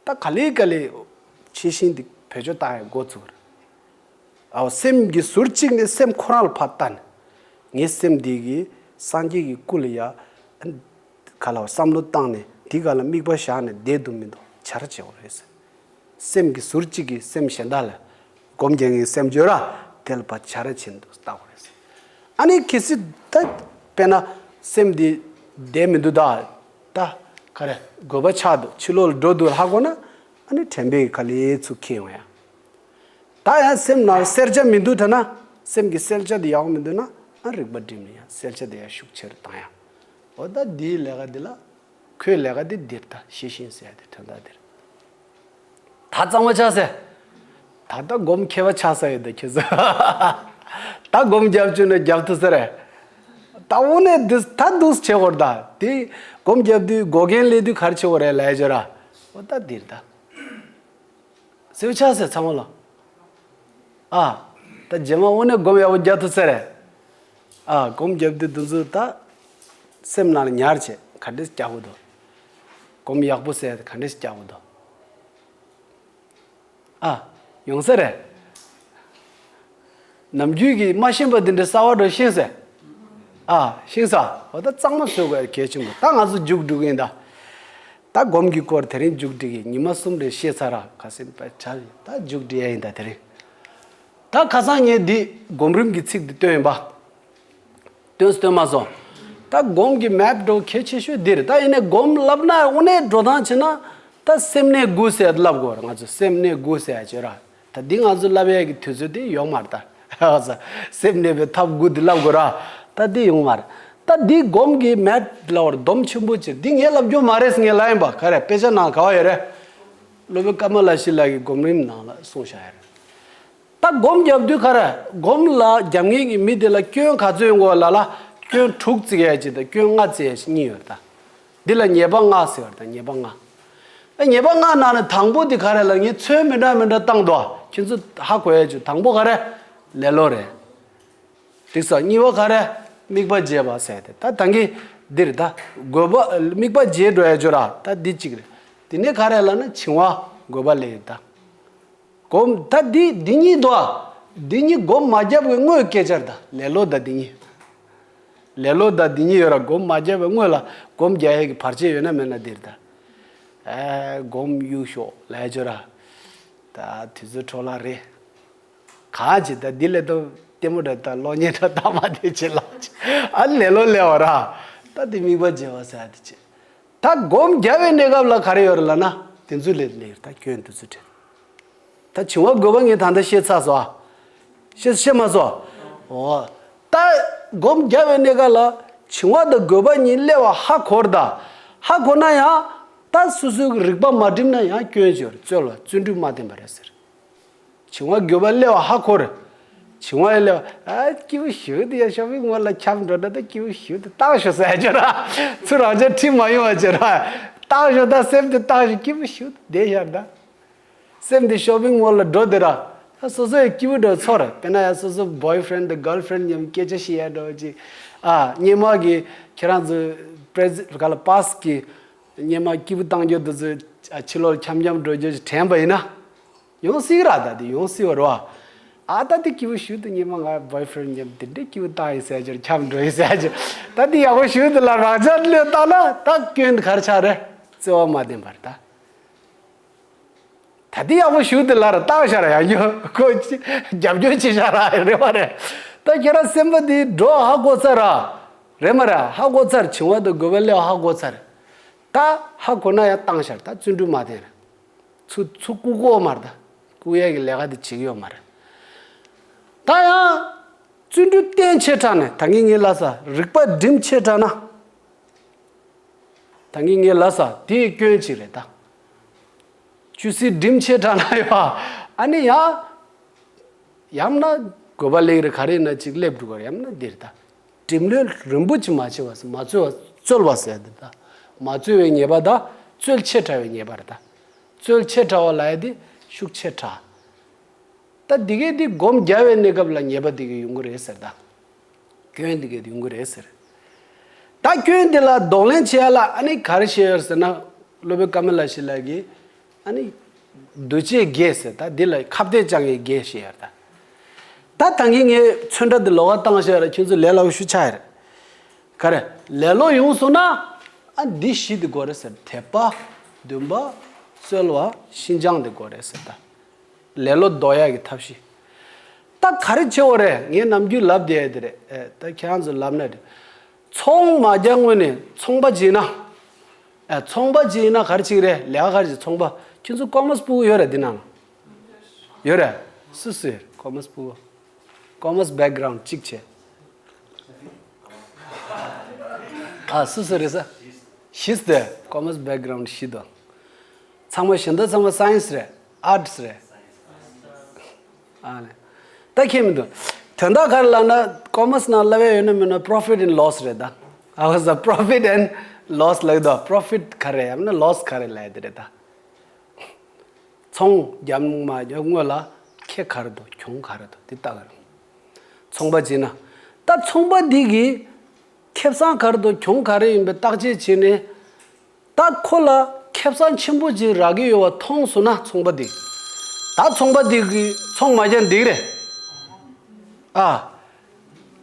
ད་ག་ལེ་ག་ལེ་ཤེས་བཞིན་འདི་བེད་སྤྱོད་བཏང་ཡ་འགོ་ཚུགས་ར། ཨའོ་སེམས་ཀྱི་ཟུར་གཅིག་ནས་སེམས་ཁོ་རང་ལ་ཕར་ལྟ་ནས། ངའི་སེམས་འདི་གིས་སངས་རྒྱས་ཀྱི་སྐུ་ལ་ཡ། ག་ལ་བསམ་བློ་བཏང་ནས་འདི་ག་ལ་དམིགས་པ་བཞག་ནས་བསྡད་འདུག་མི་འདུག་བྱ་ར་བྱེད་དགོས་རེད་ཟེར། སེམས་ཀྱི་ཟུར་གཅིག་གིས་སེམས་གཞན་དག་ལ་སྒོམ་རྒྱག་མཁན་སེམས་བརྗོད་ར་དེ་ལ་ཕར་བྱ་ར་བྱེད་འདུག་ལྟ་དགོས་རེད་ཟེར། ཨ་ནི་གལ་སྲིད་ད་དཔེར་ན་སེམས་འདི་བསྡད་མི་འདུག་ད། ད་ག་རེ་དགོས་པ་ཆགས་འདུག་ཕྱི་ལོགས་ལ་འགྲོ་འདུག་ཧ་གོ་ན་ཨ་ནི་དྲན་པའི་ག་ལེ་ཚུར་འཁྱེར་ཡོང་ཡ། ད་ཡང་སེམས་ནང་གསལ་ཆ་མི་འདུག་ད་ན། སེམས་ཀྱི་གསལ་ཆ་དེ་ཡག་མི་འདུག་ན་ཨ་རིག་པ་སྒྲིམ་ནས་ཡང་གསལ་ཆ་དེ་ཡང་ཤུགས་ཆེ་རུ་བཏང་ཡ། འོ་ད་འདིའི་ལས་ཀ་འདི་ལ་ཁོའི་ལས་ཀ་འདི་འདིར་ད་ཤེས་བཞིན་ཟེར་ཡ་དེ་དོན་དག་འདིར། ད་གཙང་མ་ཆགས་ཟེར། ད་ལྟ་སྒོམ་མཁས་པ་ཆགས་ས་ཡོད་ད་ཁྱེད་ཚོ། ད་སྒོམ་རྒྱབ་བཅུག་ན་རྒྱབ་ཐུབ་ས་རེད། ད་དངོས་གནས་འདི་ད་འདུག་བྱེད་དགོས་རེད་ད། དེ་སྒོམ་རྒྱབ་དུས་འགོག་རྐྱེན་སླེབས་དུས་ག་རེ་བྱེད་དགོས་རེད་ལབ་ཡ་ཅོ་ར། འོ་ད་འདིར་ད། སེའུ་ཆགས་ཟེར་ཚང་མ་ལ། ཨ། ད་རྗེས་མ་དངོས་གནས་སྒོམ་ཡག་པོ་རྒྱག་ཐུབ་ས་རེད། ཨ་སྒོམ་རྒྱབ་དུས་འདི་ཚོ་ད། སེམས་ནང་ལ་ཉར་བྱས་ག་འདྲས་རྒྱག་དགོས་འདུག་སྒོམ་ཡག་པོ་ཟེར་ཡ་དེ་ག་འདྲ་ཞིག་རྒྱག་དགོས་འདུག་ཨ། ཡོང་ས་རེད། ནམ་རྒྱུན་གྱི་མ་ཤེས་པ་འདི་འདྲ་གསར་པ་འདྲ་ཤེས་ཟེར། ཨ། ཤེས་ས། འོ་ད་གཙང་མ་བཟོ་དགོས་གལ་ཆེན་པོ། ད་ང་ཚོ་མཇུག་སྒྲིལ་གི་ཡིན་ད། ད་སྒོམ་གྱི་སྐོར་དེ་རིང་མཇུག་སྒྲིལ་གི། ཉི་མ་གསུམ་རེ་བཤད་ཚར་ར། ཁ་སེམས་པ་ཆ་ད་མཇུག་སྒྲིལ་ཡ་ཡིན་ད་དེ་རིང་། ད་ཁ་སང་ངས་འདི་སྒོམ་རིམ་གྱི་ཚིག་འདི་བཏོན་ཡིན་པ། སྟོན་སྟོན་མ་སོང་། ད་སྒོམ་གྱི་མེབ་འགྲོ་གལ་ཆེ་ཤོས་འདིར། ད་ཡིན་ནའི་སྒོམ་ལབ་ན་དངོས་གནས་འགྲོ་སྟངས་བྱས་ན། ད་སེམས་གནས་དགུ་ཟེར་ལབ་དགོས་ར། ང་ཚོ་སེམས་གནས་དགུ་ཟེར་ཡ་བྱོས་ར། ད་འདི་ང་ཚོ་ལབ་ཡ་གི་དུས་ཚོད་དེ་ཡོང་མ་རེད་ད། སེམས་གནས་པའི་ཐབས་དགུ་འདི་ལབ་དགོས་ར། ད་འདི་ཡོང་མ་རེད། ད་འདི་སྒོམ་གྱི་མེབ་ལབ་པར་སྡོམ་ཆེན་པོ་ཅིག་འདི་ངས་ལབ་རྒྱུ་མ་རེད་ངས་ལབ་ཡིན་པ། ག་རེ་དཔེ་ཆ་ནང་ག་བ་ཡོད་རེད། སློབ་དཔོན་ཀ་མ་ལ་ཤཱི་ལ་གི་སྒོམ་རིམ་ནང་ལ་གསུངས་བཞག་ཡོད་རེད། ད་སྒོམ་རྒྱབ་དུས་ག་རེ། སྒོམ་ལ་རྒྱབ་མཁན་གྱི་མི་དེ་ལ་སྐྱོན་ག་ཚོད་ཡོང་གི་ཡོད་ལབ་ན། སྐྱོན་དྲུག་བརྩི་ཡ་གཅིག་དང་སྐྱོན་ལྔ་བརྩི་ཡ་གཉིས་ཡོད་རེད་ད། འདི་ལ་ཉེས་པ་ལྔ་ཟེར་བ་རེད་ད། ཉེས་པ་ལྔ། ཨ། ཉེས་པ་ལྔ་ནང་ནས་དང་པོ་དེ་ག་རེ་ལབ་ན། ངས་ཚོད་མི་འདྲ་མི་འདྲ་བཏང་འདུག་ཁྱེད་ཚོ་ཧ་གོ་ཡ་བྱོས། དང་པོ་ག་རེ། ལེ་ལོ་རེད། འགྲིག་སོང་། གཉིས་པ་ག་རེ། དམིགས་པ་བརྗེས་པ་ཟེར་ཏེ། ད་ད་གིན་འདིར་ད་དགོས་པ། དམིགས་པ་བརྗེས་འགྲོ་ཡ་བྱོས་ར། ད་འདི་གཅིག་རེད། དེ་ནས་ག་རེ་ལབ་ན། བྱིང་བ་དགོས་པ་ལས་ད། སྒོམ། ད་འདི་འདི་གཉིས་འདུག་ཨ། འདི་གཉིས་སྒོམ་མ་བརྒྱབ་པའི་སྔོན་སྐད་ཆ་རེད་ད། ལེ་ལོ་དང་འདི་གཉིས། ལེ་ལོ་དང་འདི་གཉིས་ཡོད་ར། སྒོམ་མ་བརྒྱབ་པའི་སྔོན་ལ་སྒོམ་རྒྱག་ཡས་ཀྱི་བར་ཆད་ཡོད་ན་མེད་ན་འདིར་ད། ཨེ། སྒོམ་གཡུག་ཤོག་ལབ་ཡ་བྱོས་ར། ད་དུས་ཚོད་འཕྲོ་བརླག་རེད། གང་བྱེད་ད། འདི་ལས་ད་ལྟད་མོ་འདྲ་ད་གློག་བརྙན་འདྲ་ལྟ་མ་བསྡད་བྱེད་ལ། ཨ། ལེ་ལོ་ལས་བ་ར། ད་འདི་དམིགས་པ་བརྗེ་བ་ཟེར་ཡ་དེ་བྱེད། ད་སྒོམ་རྒྱབ་པའི་གནས་སྐབས་ལ་ག་རེ་ཡོད་རེད་ལབ་ན། དེ་ཚོ་ལས་ལས་ད་སྐྱོན་དེ་ཚོ་དྲན། ད་བྱིང་བ་དགོས་པ་ངས་ད་ལྟ་བཤད་ཚར་སོང་ཨ། བཤད་བཤད་མ་སོང་། འོ། ད་སྒོམ་རྒྱབ་པའི་གནས་སྐབས་ལ་བྱིང་བ་དང་དགོས་པ་གཉིས་སླེབས་པ་ཧ་གོ་ར་ད། ཧ་གོ་ན་ཡང་ད་སོ་སོའི་རིག་པ་མ་བསྒྲིམས་ན་ཡང་སྐྱོན་ཡོད་རེད། རྩོལ་བ་བརྩོན་འགྲུས་མ་བསྟེན་པ་རེད་ཟེར། བྱིང་བ་དགོས་པ་སླེབས་པ་ཧ་གོ་རེད། བྱིང་བ་ཡང་སླེབས་པ། ཨ། སྐྱིད་པོ་ཞེ་པོ་འདུག་ཡ། ཤོ་པིང་མོལ་ལ་འཁྱམས་འགྲོ་ན་ད་སྐྱིད་པོ་ཞེ་པོ་འདུག་བཏང་ཤོག་ཟེར་ཡ་བྱོས་ར། ཚུར་རང་ཅག་ཁྲིད་མ་ཡོང་བ་བྱོས་ར། བཏང་ཤོག་ད་སེམས་དེ་བཏང་ཤོག་སྐྱིད་པོ་ཞེ་པོ་འདུག་བསྡད་ཤག་ད། སེམས་དེ་ཤོ་པིང་མོལ་ལ་འགྲོ་བསྡད་ར། ད་སོ་སོ་ཡང་སྐྱིད་པོ་འདྲ་ཚོར་ར། དཔེར་ན་ཡང་སོ་སོ་བོའི་ཕི་རེན་ཌི་དང་གརལ་ཕི་རེན་ཌི་མཉམ་སྐད་ཆ་བཤད་ཡ་འདྲ་བོ་ཅིག་ཨ། སྔོན་མ་གི་ཁྱེད་རང་ཚོ་པི་རེ་ཛེན་ག་ལ་པཱ་སི་ཊི་གི་སྔོན་མ་སྐྱིད་པོ་བཏང་རྒྱུ་དེ་ཚོ། ཨ། ཕྱི་ལོགས་འཁྱམ་འཁྱམ་འགྲོ་རྒྱུ་ཅིག་དྲན་པ་ཡིན་ན། ཡོང་སྲིད་ར། ད་དེ་ཡོང་སྲིད་པ་རེད་བ། ཨ། ད་དེ་སྐྱིད་པོ་ཞེ་པོ་འདུག་སྔོན་མ་ང་བོའི་ཕི་རེན་ཌི་མཉམ་དེ་འདྲའི་སྐྱིད་པོ་བཏང་ཡིན་ཟེར་ཡ་བྱོས། འཁྱམས་འགྲོ་ཡིན་ཟེར་ཡ་བྱོས། ད་དེ་ཡག་པོ་ཞེ་པོ་འདུག་ལབ་རང་ཅག་བློས་བཏང་ན་ད་སྐྱོན་དེ་ག་རེ་ཆགས་རེད། བརྩེ་བ་མ་ལྡན་པ་རེད་ད། ད་དེ་ཡག་པོ་ཞེ་པོ་འདུག་ལབ་ར། བཏང་ཤག་ར་ཡང་རྒྱུ་ཁོ་ཅི་རྒྱབ་སྐྱོར་བྱེད་ཤག་ར། རེད་མ་རེད། ད་ཁྱེད་རང་སེམས་པ་དེ་འགྲོ་ཧ་གོ་ཚར་ར། རེད་མ་རེད། ཧ་གོ་ཚར། བྱིང་བ་དང་དགོས་པ་སླེབས་པ་ཧ་གོ་ཚར། ད་ཧ་གོ་ན་ཡང་བཏང་ཤག་ར། ད་བརྩོན་འགྲུས་མ་བསྟེན་ར། ཚུར་ཚུར་བཀུག་གི་ཡོད་མ་རེད་ད། བཀུག་ཡས་ཀྱི་ལས་ཀ་དེ་བྱེད་ཀྱི་ཡོད་མ་རེད། ད་ཡང་བརྩོན་འགྲུས་བསྟེན་ཆེ་དྲགས་ནས། ད་གིན་ངས་ལབ་ས་རིག་པ་བསྒྲིམས་ཆེ་དྲགས་ན། ད་གིན་ངས་ལབ་ས་དེ་སྐྱོན་ཅིག་རེད་ད། བཅུད་ཟད་བསྒྲིམས་ཆེ་དྲགས་ན་ཡོད། ཨ་ནི་ཡང་ཡང་ན་དགོས་པ་ལེགས་རེད། ག་རེ་ཡིན་ན་ཅིག་སླེབས་འགྲོ་གི་རེད། ཡང་ན་འདིར་ད། བསྒྲིམས་ལོས་རིན་པོ་ཆེ་མ་བྱས་པ་ཟེར། མ་བརྩོལ་བ། བརྩོལ་བ་ཟེར་འདི་ད། མ་བརྩོལ་བའི་ཉེས་པ་དང་བརྩོལ་ཆེ་དྲགས་པའི་ཉེས་པ་རེད་ད། བརྩོལ་ཆེ་དྲགས་པ་ལབ་ཡ་དེ་ཤུགས་ཆེ་དྲགས། ད་འདི་གས་འདི་སྒོམ་རྒྱབ་པའི་གནས་སྐབས་ལ་ཉེས་པ་འདི་གས་ཡོང་གི་རེད་ཟེར་ད། སྐྱོན་འདི་གས་ཡོང་གི་རེད་ཟེར། ད་སྐྱོན་འདི་ལ་གདོང་ལེན་བྱེད་ཡ་ལ་ཨ་ནི་ག་རེ་བྱེད་ཡོད་ཟེར་ན། སློབ་དཔོན་ཀ་མ་ལ་ཤཱི་ལ་གིས་ཨ་ནི་འདུ་བྱེད་བརྒྱད་ཟེར། ད་འདི་ལ་ཁ་གཏད་བཅག་ཡས་བརྒྱད་བྱེད་ཡ་ད། ད་ད་གིན་ངས་ཚོན་ཁྲ་འདི་ལོགས་ཀ་བཏང་བཞག་ར། ཁྱོད་ཚོ་ལས་སླ་པོ་ཞེ་པོ་ཆགས་ཡ་རེད། ག་རེ། ལེ་ལོ་ཡོང་སོང་ན། ཨ། འདི་བཞི་འདི་དགོས་རེད་ཟེར། དད་པ། འདུན་པ། བརྩོལ་བ། ཤིན་སྦྱངས་འདི་དགོས་རེད་ཟེར་ད། ལེ་ལོ་ཟློག་ཡག་གི་ཐབས་ཤེས། ད་ག་རེ་བྱེད་དགོས་རེད། ངས་ནམ་རྒྱུན་ལབ་བསྡད་ཡ་དེ་རེད། ཨེ། ད་ཁྱེད་རང་ཚོ་ལབ་ན་རེད། ཚོང་མ་རྒྱག་སྔོན་ནས་ཚོང་པ་ཅིག་ཡིན་ན། ཨེ། ཚོང་པ་ཅིག་ཡིན་ན་ག་རེ་བྱེད་ཀྱི་རེད། ལས་ཀ་ག་རེ་བྱེད། ཚོང་པ། ཁྱེད་ཚོ་ཀོ་མར་སི་ཕྲུ་གུ་ཡོད་རེད་འདི་ནང་ལ། ཡོད་རེད། སུ་སུ་ཡོད་རེད་ཀོ་མར་སི་ཕྲུ་གུ། ཀོ་མར་སི་བེག་གྷ་རའུན་ཌི་གཅིག་བྱས། ཨ། སུ་སུ་རེད་ཟེར། བཞི་སྟེ། ཀོ་མར་སི་བེག་གྷ་རའུན་ཌི་བཞི་འདུག་ཚང་མ་གཞན་དག་ཚང་མ་སའེན་སི་རེད། ཨར་ཊི་སི་རེད། ཨ་ནི། ད་ཁྱད་མི་འདུག་དོན་དག་ག་རེ་ལབ་ན། ཀོ་མར་སི་ནང་བསླབ་ཡ་ཡོད་ན་མེད་ན། པོ་རོ་ཕིཊ་ཨེན་ཌི་ལོ་སི་རེད་ད། ཨ། ཧོ་ས། པོ་རོ་ཕིཊ་ཨེན་ཌི་ལོ་སི་ལབ་ཀྱི་འདུག་པོ་རོ་ཕིཊ་ག་རེ་ཡང་ན་ལོ་སི་ག་རེ་ལབ་ཡ་དེ་རེད་ད། ཚོང་རྒྱབ་མ་རྒྱབ་སྔོན་ལ་ཁེ་ག་རེ་འདུག་གྱོང་ག་རེ་འདུག་དེ་ལྟ་གི་རེད། ཚོང་པ་བྱས་ན། ད་ཚོང་པ་འདི་གིས་ཁེ་བཟང་ག་རེ་འདུག་གྱོང་ག་རེ་ཡིན་པའི་བརྟག་དཔྱད་བྱས་ནས། ད་ཁོ་ལ་ ཁེ་བཟང་ཆེན་པོ་ཅིག་རག་གི་ཡོད་པ་མཐོང་སོང་ན་ཚོང་པ་འདི། ད་ཚོང་པ་འདི་གིས་ཚོང་མ་རྒྱག་འགྲིག་རེད། ཨ།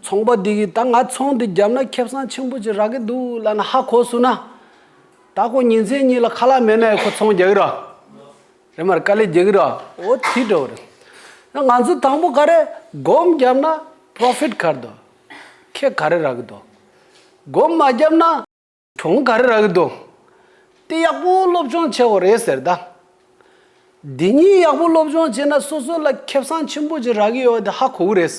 ཚོང་པ་འདི་གིས་ད་ང་ཚོང་འདི་བརྒྱབ་ན་ཁེ་བཟང་ཆེན་པོ་ཅིག་རག་གི་འདུག་ལབ་ན་ཧ་གོ་སོང་ན། ད་ཁོ་ཉིན་མཚན་གཉིས་ལ་ཁ་ལག་མེད་ན་ཡང་ཁོ་ཚོང་རྒྱག་གི་རེད། རེད་མ་རེད། དཀའ་ལས་རྒྱག་གི་རེད། འོ་དེ་འདྲ་བོ་རེད། ང་ཚོ་དང་པོ་ག་རེ་སྒོམ་བརྒྱབ་ན་པོ་རོ་ཕིཊ་ག་རེ་འདུག་ཁེ་ག་རེ་རག་གི་འདུག་སྒོམ་མ་བརྒྱབ་ན་གྱོང་ག་རེ་རག་གི་འདུག་དེ་ཡག་པོ་སློབ་སྦྱོང་བྱེད་དགོས་རེད་ཟེར་ད། འདི་གཉིས་ཡག་པོ་སློབ་སྦྱོང་བྱས་ན་སོ་སོ་ལ་ཁེ་བཟང་ཆེན་པོ་ཅིག་རག་གི་ཡོད་པ་དེ་ཧ་གོ་གི་རེད།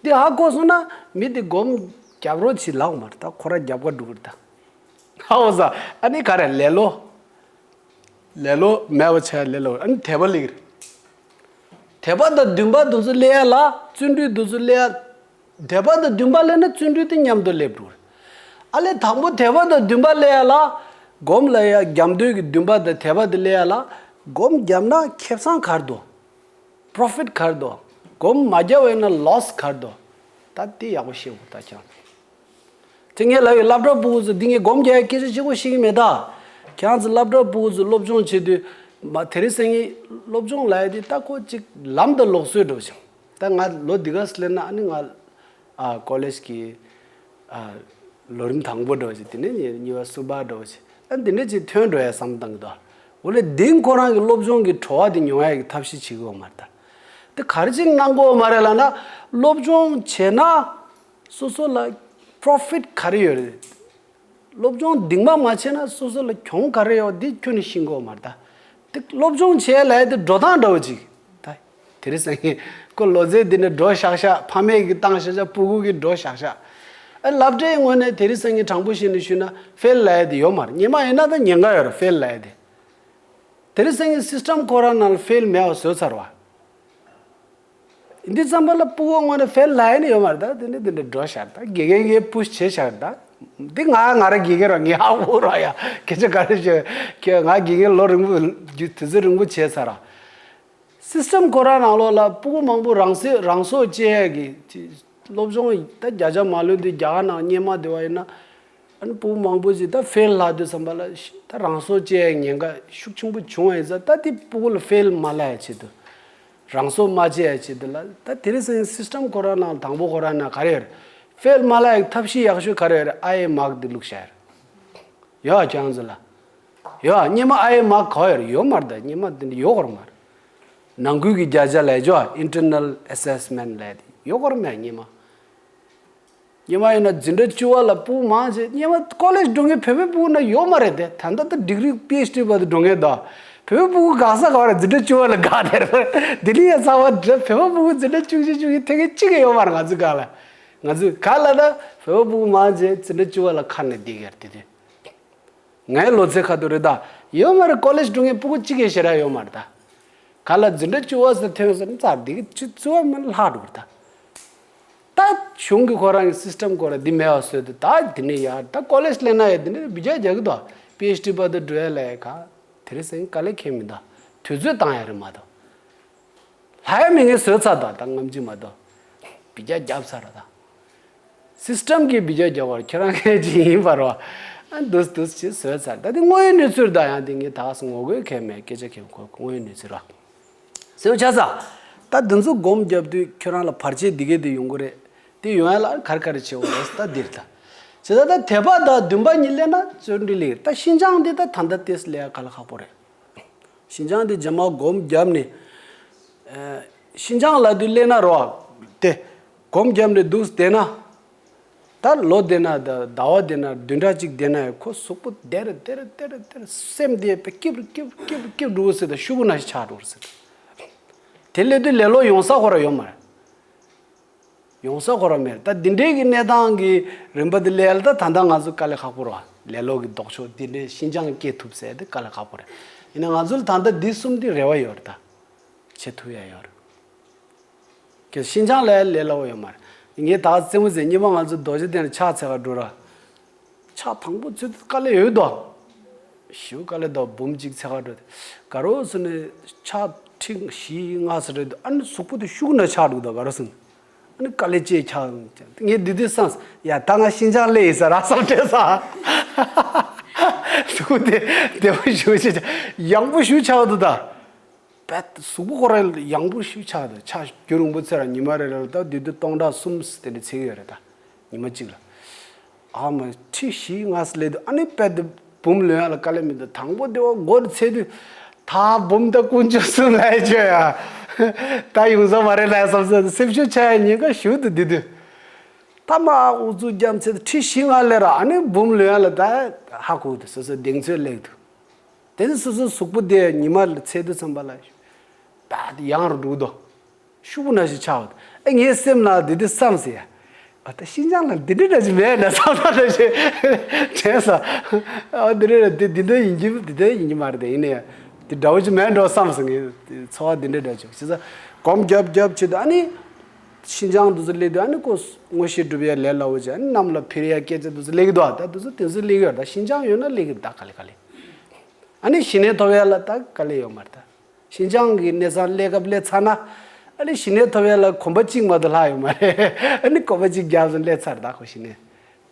འདི་ཧ་གོ་སོང་ན་མི་དེ་སྒོམ་རྒྱབ་རོགས་བྱེད་ལབ་མ་རེད། ད་ཁོ་རང་རྒྱབ་ཁ་འགྲོ་གི་རེད་ད། ཧ་གོ་ས། ཨ་ནི་ག་རེ་ལེ་ལོ། ལེ་ལོ་མེད་པ་བྱས་ལེ་ལོ། ཨ་ནི་དད་པ་སླེབས་ཀྱི་རེད། དད་པ་དང་འདུན་པ་དེ་ཚོ་སླེབས་ཡ་ལ་བརྩོན་འགྲུས་དེ་ཚོ་སླེབས་ཡ། དད་པ་དང་འདུན་པ་སླེབས་ན་བརྩོན་འགྲུས་དེ་མཉམ་དུ་སླེབས་འགྲོ་གི་རེད། ཨ་ལས་དང་པོ་དད་པ་དང་འདུན་པ་སླེབས་ཡ་ལ་སྒོམ་ལ་ཡ་རྒྱབ་འདོད་ཀྱི་འདུན་པ་དང་དད་པ་དེ་སླེབས་ཡ་ལ་སྒོམ་བརྒྱབ་ན་ཁེ་བཟང་ག་རེ་འདུག་པོ་རོ་ཕིཊ་ག་རེ་འདུག་སྒོམ་མ་བརྒྱབ་པ་ཡིན་ན་ལོ་སི་ག་རེ་འདུག་ད་དེ་ཡག་པོ་ཤེས་དགོས་ད་ཁྱེད་རང་། དེ་ངས་ལབ་ཡོད། སློབ་གྲྭ་ཕྲུ་གུ་ཚོ་འདི་ངས་སྒོམ་རྒྱག་ཡ་སྐད་ཆ་གཅིག་པོ་ཤེས་ཀྱི་མེད་ད། ཁྱེད་རང་ཚོ་སློབ་གྲྭ་ཕྲུ་གུ་ཚོ་སློབ་སྦྱོང་བྱེད་དུས་མ་དེ་རིང་སང་ཉིན་སློབ་སྦྱོང་ལབ་ཡ་དེ་ད་ཁོ་གཅིག་ལམ་དང་ལུགས་སྲོལ་འདྲ་བོ་ཞིག་ད་ང་ལོ་འདི་ག་སླེབས་ན་ཨ་ནི་ང་ཨ་ཀོ་ལེཇ་གི་ཨ་ལོ་རིམ་དང་པོ་འདྲ་བོ་ཞིག་དེ་ནས་གཉིས་པ་གསུམ་པ་འདྲ་བོ་ཞིག་ཨ་འདི་འདྲ་ཅིག་ཐོན་འགྲོ་ཡ་བསམ་བཏང་གི་འདུག་འོ་ལས་འདི་ཁོ་རང་གི་སློབ་སྦྱོང་གི་བྲོ་བ་དེ་མྱོང་ཡ་གི་ཐབས་ཤེས་བྱེད་དགོས་མ་རེད་ད། དེ་ག་རེ་ཅིག་གནང་དགོས་མ་རེད་ལབ་ན་སློབ་སྦྱོང་བྱས་ན། སོ་སོ་ལ་པོ་རོ་ཕིཊ་ག་རེ་ཡོད་རེད། སློབ་སྦྱོང་གཏིང་མ་མ་བྱས་ན་སོ་སོ་ལ་གྱོང་ག་རེ་ཡོད་འདི་ཁྱོན་ནས་ཤེས་དགོས་མ་རེད་ད། དེ་སློབ་སྦྱོང་བྱས་ལབ་ཡ་དེ་འགྲོ་སྟངས་འདྲ་བོ་ཅིག་ད་དེ་རིང་སང་ཉིན་ཁོ་ལོ་ཙཱ་འདི་ནས་འགྲོ་ཤག་ཤག་ཕ་མས་ཀྱི་བཏང་ཤག་ཤག་སྤུ་གུ་གི་འགྲོ་ཤག་ཤག་ཨ་སློབ་གྲྭའི་ངོས་ནས་དེ་རིང་སང་ཉིན་དྲང་པོ་བཤད་ནས་ཞུས་ན་ཕེལ་ལབ་ཡ་དེ་ཡོད་མ་རེད། སྔོན་མ་ཡིན་ན་ད་ཉེན་ཁ་ཡོད་རེད་ཕེལ་ལབ་ཡ་དེ། དེ་རིང་སང་ཉིན་སིས་ཊམ་ཁོ་རང་ནང་ལ་ཕེལ་མེད་པ་བཟོས་ཚར་བ། འདི་ཙམ་པ་ལ་སྤུ་གུ་ངོས་ནས་ཕེལ་ལབ་ཡ་ནི་ཡོད་མ་རེད་ད། དེ་འདྲ་དེ་འདྲ་འགྲོ་ཤག་ད་དགེ་རྒན་གྱིས་པུ་ཤི་བྱས་ཤག་ད། འདི་ང་ང་རང་དགེ་རྒན་ར་ངས་ཧ་གོ་ར་ཡ་སྐད་ཆ་ག་རེ་བཤད་ཁྱོད་ང་དགེ་རྒན་ལོ་རིང་པོ་དུས་ཚོད་རིང་པོ་བྱས་ཚར་ར། སིས་ཊམ་ཁོ་རང་ནང་ལོགས་ལ་སྤུ་གུ་མང་པོ་རང་སྲོག་རང་སྲོག་བཅད་ཡ་གི་སློབ་སྦྱོང་ད་བརྒྱ་ཆ་མ་ལོན་དུས་རྒྱ་གར་ནང་སྔོན་མ་དེ་བ་ཡིན་ན། ཨ་ནི་སྤུ་གུ་མང་པོ་ཞིག་ད་ཕེལ་ལྷག་དུས་ཙམ་པ་ལ་ཤི་ད་རང་སྲོག་བཅད་ཡའི་ཉེན་ཁ་ཤུགས་ཆེན་པོ་བྱུང་བ་ཡིན་ཙང་ད་དེ་སྤུ་གུ་ལ་ཕེལ་མ་ལྷག་ཡ་ཆེད་དུ། རང་སྲོག་མ་བཅད་ཡ་ཆེད་དུ་ལ་ད་དེ་རིང་སང་ཉིན་སིས་ཊམ་ཁོ་རང་ནང་དང་པོ་ཁོ་རང་ནང་ག་རེ་ཡོད་རེད། ཕེལ་མ་ལྷག་ཡའི་ཐབས་ཤེས་ཡག་ཤོས་ག་རེ་ཡོད་རེད། ཨའི་མཱརཀ་དེ་བླུགས་བཞག་ཡོད་རེད། ཡོད་ཨ་ཁྱེད་རང་ཚོ་ལ། ཡོད་ཨ་སྔོན་མ་ཨའི་མཱརཀ་ག་པར་ཡོད་རེད། ཡོད་མ་རེད་ད། སྔོན་མ་དེ་འདྲ་ཡོད་གོ་ར་མ་རེད། ནང་ཁུལ་གྱི་བརྒྱ་ཆ་ལས་ཅོ་ཨ་ཨིན་ཊར་ནལ་ཨེ་སེ་སི་མེན་ཊི་ལས་དེ་ཡོད་གོ་ར་མེད་སྔོན་མ། སྔོན་མ་ཡིན་ན་འཛིན་གྲྭ་བཅུ་པ་ལ་སྤུ་གུ་མང་ཆེ་སྔོན་མ་ཀོ་ལེཇ་འགྲོ་མཁན་བོད་པའི་སྤུ་གུ་ན་ཡོད་མ་རེད་དེ། ད་ལྟ་ད་ཌིག་རི་པི་ཨེཆ་ཌི་བར་དུ་འགྲོ་མཁན་དང་། བོད་པའི་སྤུ་གུ་འགག་ས་ག་པར་རེད། འཛིན་གྲྭ་བཅུ་པ་ལ་འགག་བསྡད་རེད། དེ་ནི་ཡ་ཚ་བ་འདྲ་བོད་པའི་སྤུ་གུ་འཛིན་གྲྭ་བཅུ་གཅིག་བཅུ་གཉིས་ཐེངས་གཅིག་གི་ཡོད་མ་རེད། ང་ཚོའི་སྒང་ལ་ང་ཚོའི་སྒང་ལ་ད་བོད་པའི་སྤུ་གུ་མང་ཆེ་འཛིན་གྲྭ་བཅུ་པ་ལ་ཁ་ནས་བསྡད་ཀྱི་རེད་དེ་དུས། ངའི་ལོ་ཚད་ཁ་ཐུག་རེད་ད། ཡོད་མ་རེད། ཀོ་ལེཇ་འགྲོ་མཁན་སྤུ་གུ་གཅིག་གིས་ཞེ་དྲག་ཡོད་མ་རེད་ད། ག་ལ་འཛིན་གྲྭ་བཅུ་པ་ཟེར་ཐོན་ཟེར་ན་ཙག་འདི་གི་ཆུ་བཅུ་པ་མིན་ལྷག་འགྲོ་གི་རེད་ད། ད་གཞུང་གི་ཁོ་རང་གི་སིས་ཊམ་ཁོ་རང་འདི་མེད་པ་བཟོས་ཏེ་ད་འདི་ནས་ཡར་ད་ཀོ་ལེཇ་སླེབས་ན་ཡ་འདི་ནས་བི་ཇ་རྒྱག་གི་འདུག་པི་ཨེཆ་ཌི་བར་དུ་འགྲོ་ཡ་ལ་ཡ་ག་དེ་རིང་སང་ཉིན་དཀའ་ལས་ཁེལ་མི་འདུག་དུས་ཚོད་བཏང་ཡ་རེད་མ་གཏོགས། ལྷ་ཡ་མི་ངན་བཟོས་ཚར་དང་ད་ངམ་གཅིག་མ་གཏོགས། བི་ཇ་བརྒྱབ་ཚར་ར་ད། སིས་ཊམ་གྱིས་བི་ཇ་བརྒྱབ་པར་ཁྱོད་རང་མཁན་ཅིག་ཡིན་པ་རོ། ཨ་འདུས་འདུས་ཅིག་བཟོས་ཚར་ད་དེ་དངོས་ཡོད་གནས་ཚུལ་ད་ཡང་དེ་ངས་ད་ག་སེ་ངོ་རྒོལ་གལ་མེད་སྐད་ཆ་གལ་མཁོ་དངོས་ཡོད་གནས་ཚུལ་ར། སེའུ་ཆ་ས། ད་འདི་ཚོ་སྒོམ་བརྒྱབ་དུས་ཁྱོད་རང་ལ་བར་ཆད་འདི་གས་དེ་ཡོང་གི་རེད། དེ་ཡོང་ཡ་ལ་ག་རེ་ག་རེ་བྱེད་དགོས་རེད་ད་འདིར་ད། བྱེད་ད་ད་དད་པ་དང་འདུན་པ་གཉིས་སླེབས་ན་བརྩོན་འགྲུས་སླེབས་ད་ཤིན་སྦྱངས་འདི་ད་ད་ལྟ་ཏེས་སླེབས་ཡ་དཀའ་ལས་ཁག་པོ་རེད། ཤིན་སྦྱངས་འདི་རྗེས་མ་སྒོམ་བརྒྱབ་ནས། ཨ་ཤིན་སྦྱངས་ལབ་དུས་སླེབས་ན་རོ། དེ། སྒོམ་བརྒྱབ་ནས་འདུག་བསྡད་ན། ད་ལོ་བསྡད་ན་ད་ཟླ་བ་བསྡད་ན་བདུན་ཕྲག་གཅིག་བསྡད་ན་ཡང་ཁོ་གཟུགས་པོ་དེར་དེར་དེར་དེར་སེམས་དེ་པེ་སྐྱིབ་སྐྱིབ་སྐྱིབ་སྐྱིབ་འགྲོ་གི་ཟེར་ད་ཤུ་གུ་ན་ཞིག་ཆགས་འགྲོ་གི་ཟེར་ད། དེ་སླེབས་དུས་ལེ་ལོ་ཡོང་ས་ཁོ་ར་ཡོད་མ་རེད། ཡོང་ས་ཁོ་ར་མེད་རེད། ད་འདི་འདྲའི་གི་གནས་སྟངས་ཀྱི་རིམ་པ་འདི་སླེབས་ཡ་ལ་ད་ད་ལྟ་ང་ཚོ་དཀའ་ལས་ཁག་པོ་རེད་བ། ལེ་ལོ་གི་ལྡོག་ཕྱོགས་འདི་འདྲའི་ཤིན་སྦྱངས་སྐྱེ་ཐུབ་ཟེར་དེ་དཀའ་ལས་ཁག་པོ་རེད། ཡིན་ན་ང་ཚོ་ལ་ད་ལྟ་འདི་གསུམ་འདི་རེ་བ་ཡོད་རེད་ད། བྱེད་ཐུབ་ཡ་ཡོད་རེད། གལ་ཤིན་སྦྱངས་ལས་ལས་སླ་བོ་ཡོད་མ་རེད། ངས་ད་རྩེད་མོ་རྩེ་སྔོན་མ་ང་ཚོ་རྡོ་རྗེ་གདན་ལ་ཕྱག་འཚལ་ག་འགྲོ་ར། ཕྱག་དང་པོ་ཚུད་དུས་དཀའ་ལས་ཡོད་དོ། ཞེ་པོ་དཀའ་ལས་འདུག་འབུམ་གཅིག་འཚལ་ག་འགྲོ་དེ། དགའ་རོགས་སུ་ནས་ཕྱག་ཁྲི་བཞི་ལྔ་ཙམ་རེད་འདུག་ཨ་ནི་གཟུགས་པོ་དེ་ཤུགས་ན་ཆག་འདུག་ད་དགའ་རོགས་སུ་ནས། ཨ་ནི་དཀའ་ལས་ཅིག་ཁྱག་ངས་འདི་དུས་བསམས། ཡ་ད་ང་ཤིན་སྦྱངས་སླེབས་ཡིན་ས་ར་བསམ་དྲན་ས། ད་ སྡུག་དེ་བདེ་པོ་ཞེ་པོ་ཅིག་ཆགས། ཡང་པོ་ཞེ་པོ་ཆགས་འདུག་ད། བད་གཟུགས་པོ་ཁོ་རང་ཡང་པོ་ཞེ་པོ་ཆགས་འདུག་ཆ་རྒྱུན་རིང་པོ་ཚེ་ར་ཉི་མ་རེ་རེ་ལ་ད་དེ་དུས་སྟོང་ཕྲག་གསུམ་དེ་འདྲ་ཚེ་གི་ཡོད་རེད་ད། ཉི་མ་གཅིག་ལ། ཨ་མ་ཁྲི་བཞི་ལྔ་ཙམ་སླེབས་དུས་ཨ་ནི་དཔེ་དེ་འབུམ་ལོན་ཡ་ལ་དཀའ་ལས་མི་འདུག་དང་པོ་དེ་བ་སྒོར་ཚད་དུས། ད་འབུམ་ད་དཀོན་མཆོག་གསུམ་ལ་ཡ་བཅོས་ཡ། ད་ཡོང་ས་མ་རེད་ལ་བསམ་ས་སེམས་ཤུགས་ཆག་ཡ་ཉེན་ཁ་ཞུ་འདུག་དེ་དུས། ད་མ་ཨུ་ཚུགས་རྒྱབ་ཚད་ཁྲི་བཞི་ལྔ་སླེབས་ར་ཨ་ནི་འབུམ་ལོན་ཡ་ལ་ད་ཧ་གོ་འདུག་སོ་སོ་གདེང་ཚོད་སླེབས་འདུག་དེ་ནི་སོ་སོའི་གཟུགས་པོ་དེ་ཉི་མ་ལ་ཚད་དུས་ཙམ་པ་ལ། ད་དེ་ཡང་རུ་འགྲོ་འདུག་ཤུགས་ན་ཞིག་ཆགས་འོང་། ཨེ་ངའི་སེམས་ལ་འདི་འདི་བསམ་ཟེར་ཡ། ཨ་ད་ཤིན་ཅང་ལ་འདི་འདྲ་འདྲ་ཞིག་མེད་ན་བསམ་ས་འདྲ་ཞིག་དྲན་སོང་། ཨ་འདི་འདྲ་འདྲ་འདི་འདི་འདྲ་ཡིན་གྱི་འདི་འདྲ་ཡིན་གྱི་མ་རེད་དེ་ཡིན་ནའི་འདི་འདྲ་བོ་ཅིག་མེད་འགྲོ་བསམ་སོང་། ངའི་ཚོར་བ་འདི་འདྲ་འདྲ་ཅིག་བྱས་ཙང་སྒོམ་རྒྱབ་རྒྱབ་བྱེད་དུས་ཨ་ནི། ཤིན་ཅང་འདི་ཚོ་སླེབས་དུས་ཨ་ནི་ཁོ་དངོས་གཞི་སྒྲུབ་ཡ་ལས་སླ་བོ་ཅིག་ཨ་ནི་གནམ་ལ་འཕུར་ཡ་སྐད་ཆ་འདི་ཚོ་སླེབས་ཀྱི་འདུག་ད་འདི་ཚོ་དེ་ཚོ་སླེབས་ཀྱི་ཡོད་རེད། ད་ཤིན་ཅང་ཡོད་ན་སླེབས་ཀྱི་འདུག་ད་ག་ལེ་ག་ལེ། ཨ་ནི་ཞི་གནས་ཐོབ་ཡ་ལ་ད་དཀའ་ལས་ཡོད་མ་རེད་ད། ཤིན་ཅང་གི་གནས་ཚང་སླེབས་སྐབས་སླེབས་ཚར་ན། ཨ་ནི་ཞི་གནས་ཐོབ་ཡ་ལ་གོམ་པ་གཅིག་མ་གཏོགས་ལྷག་ཡོད་མ་རེད། ཨ་ནི་གོམ་པ་གཅིག་བརྒྱབ་སོང་སླེབས་ཚར་ད་ཁོ་ཞི་གནས།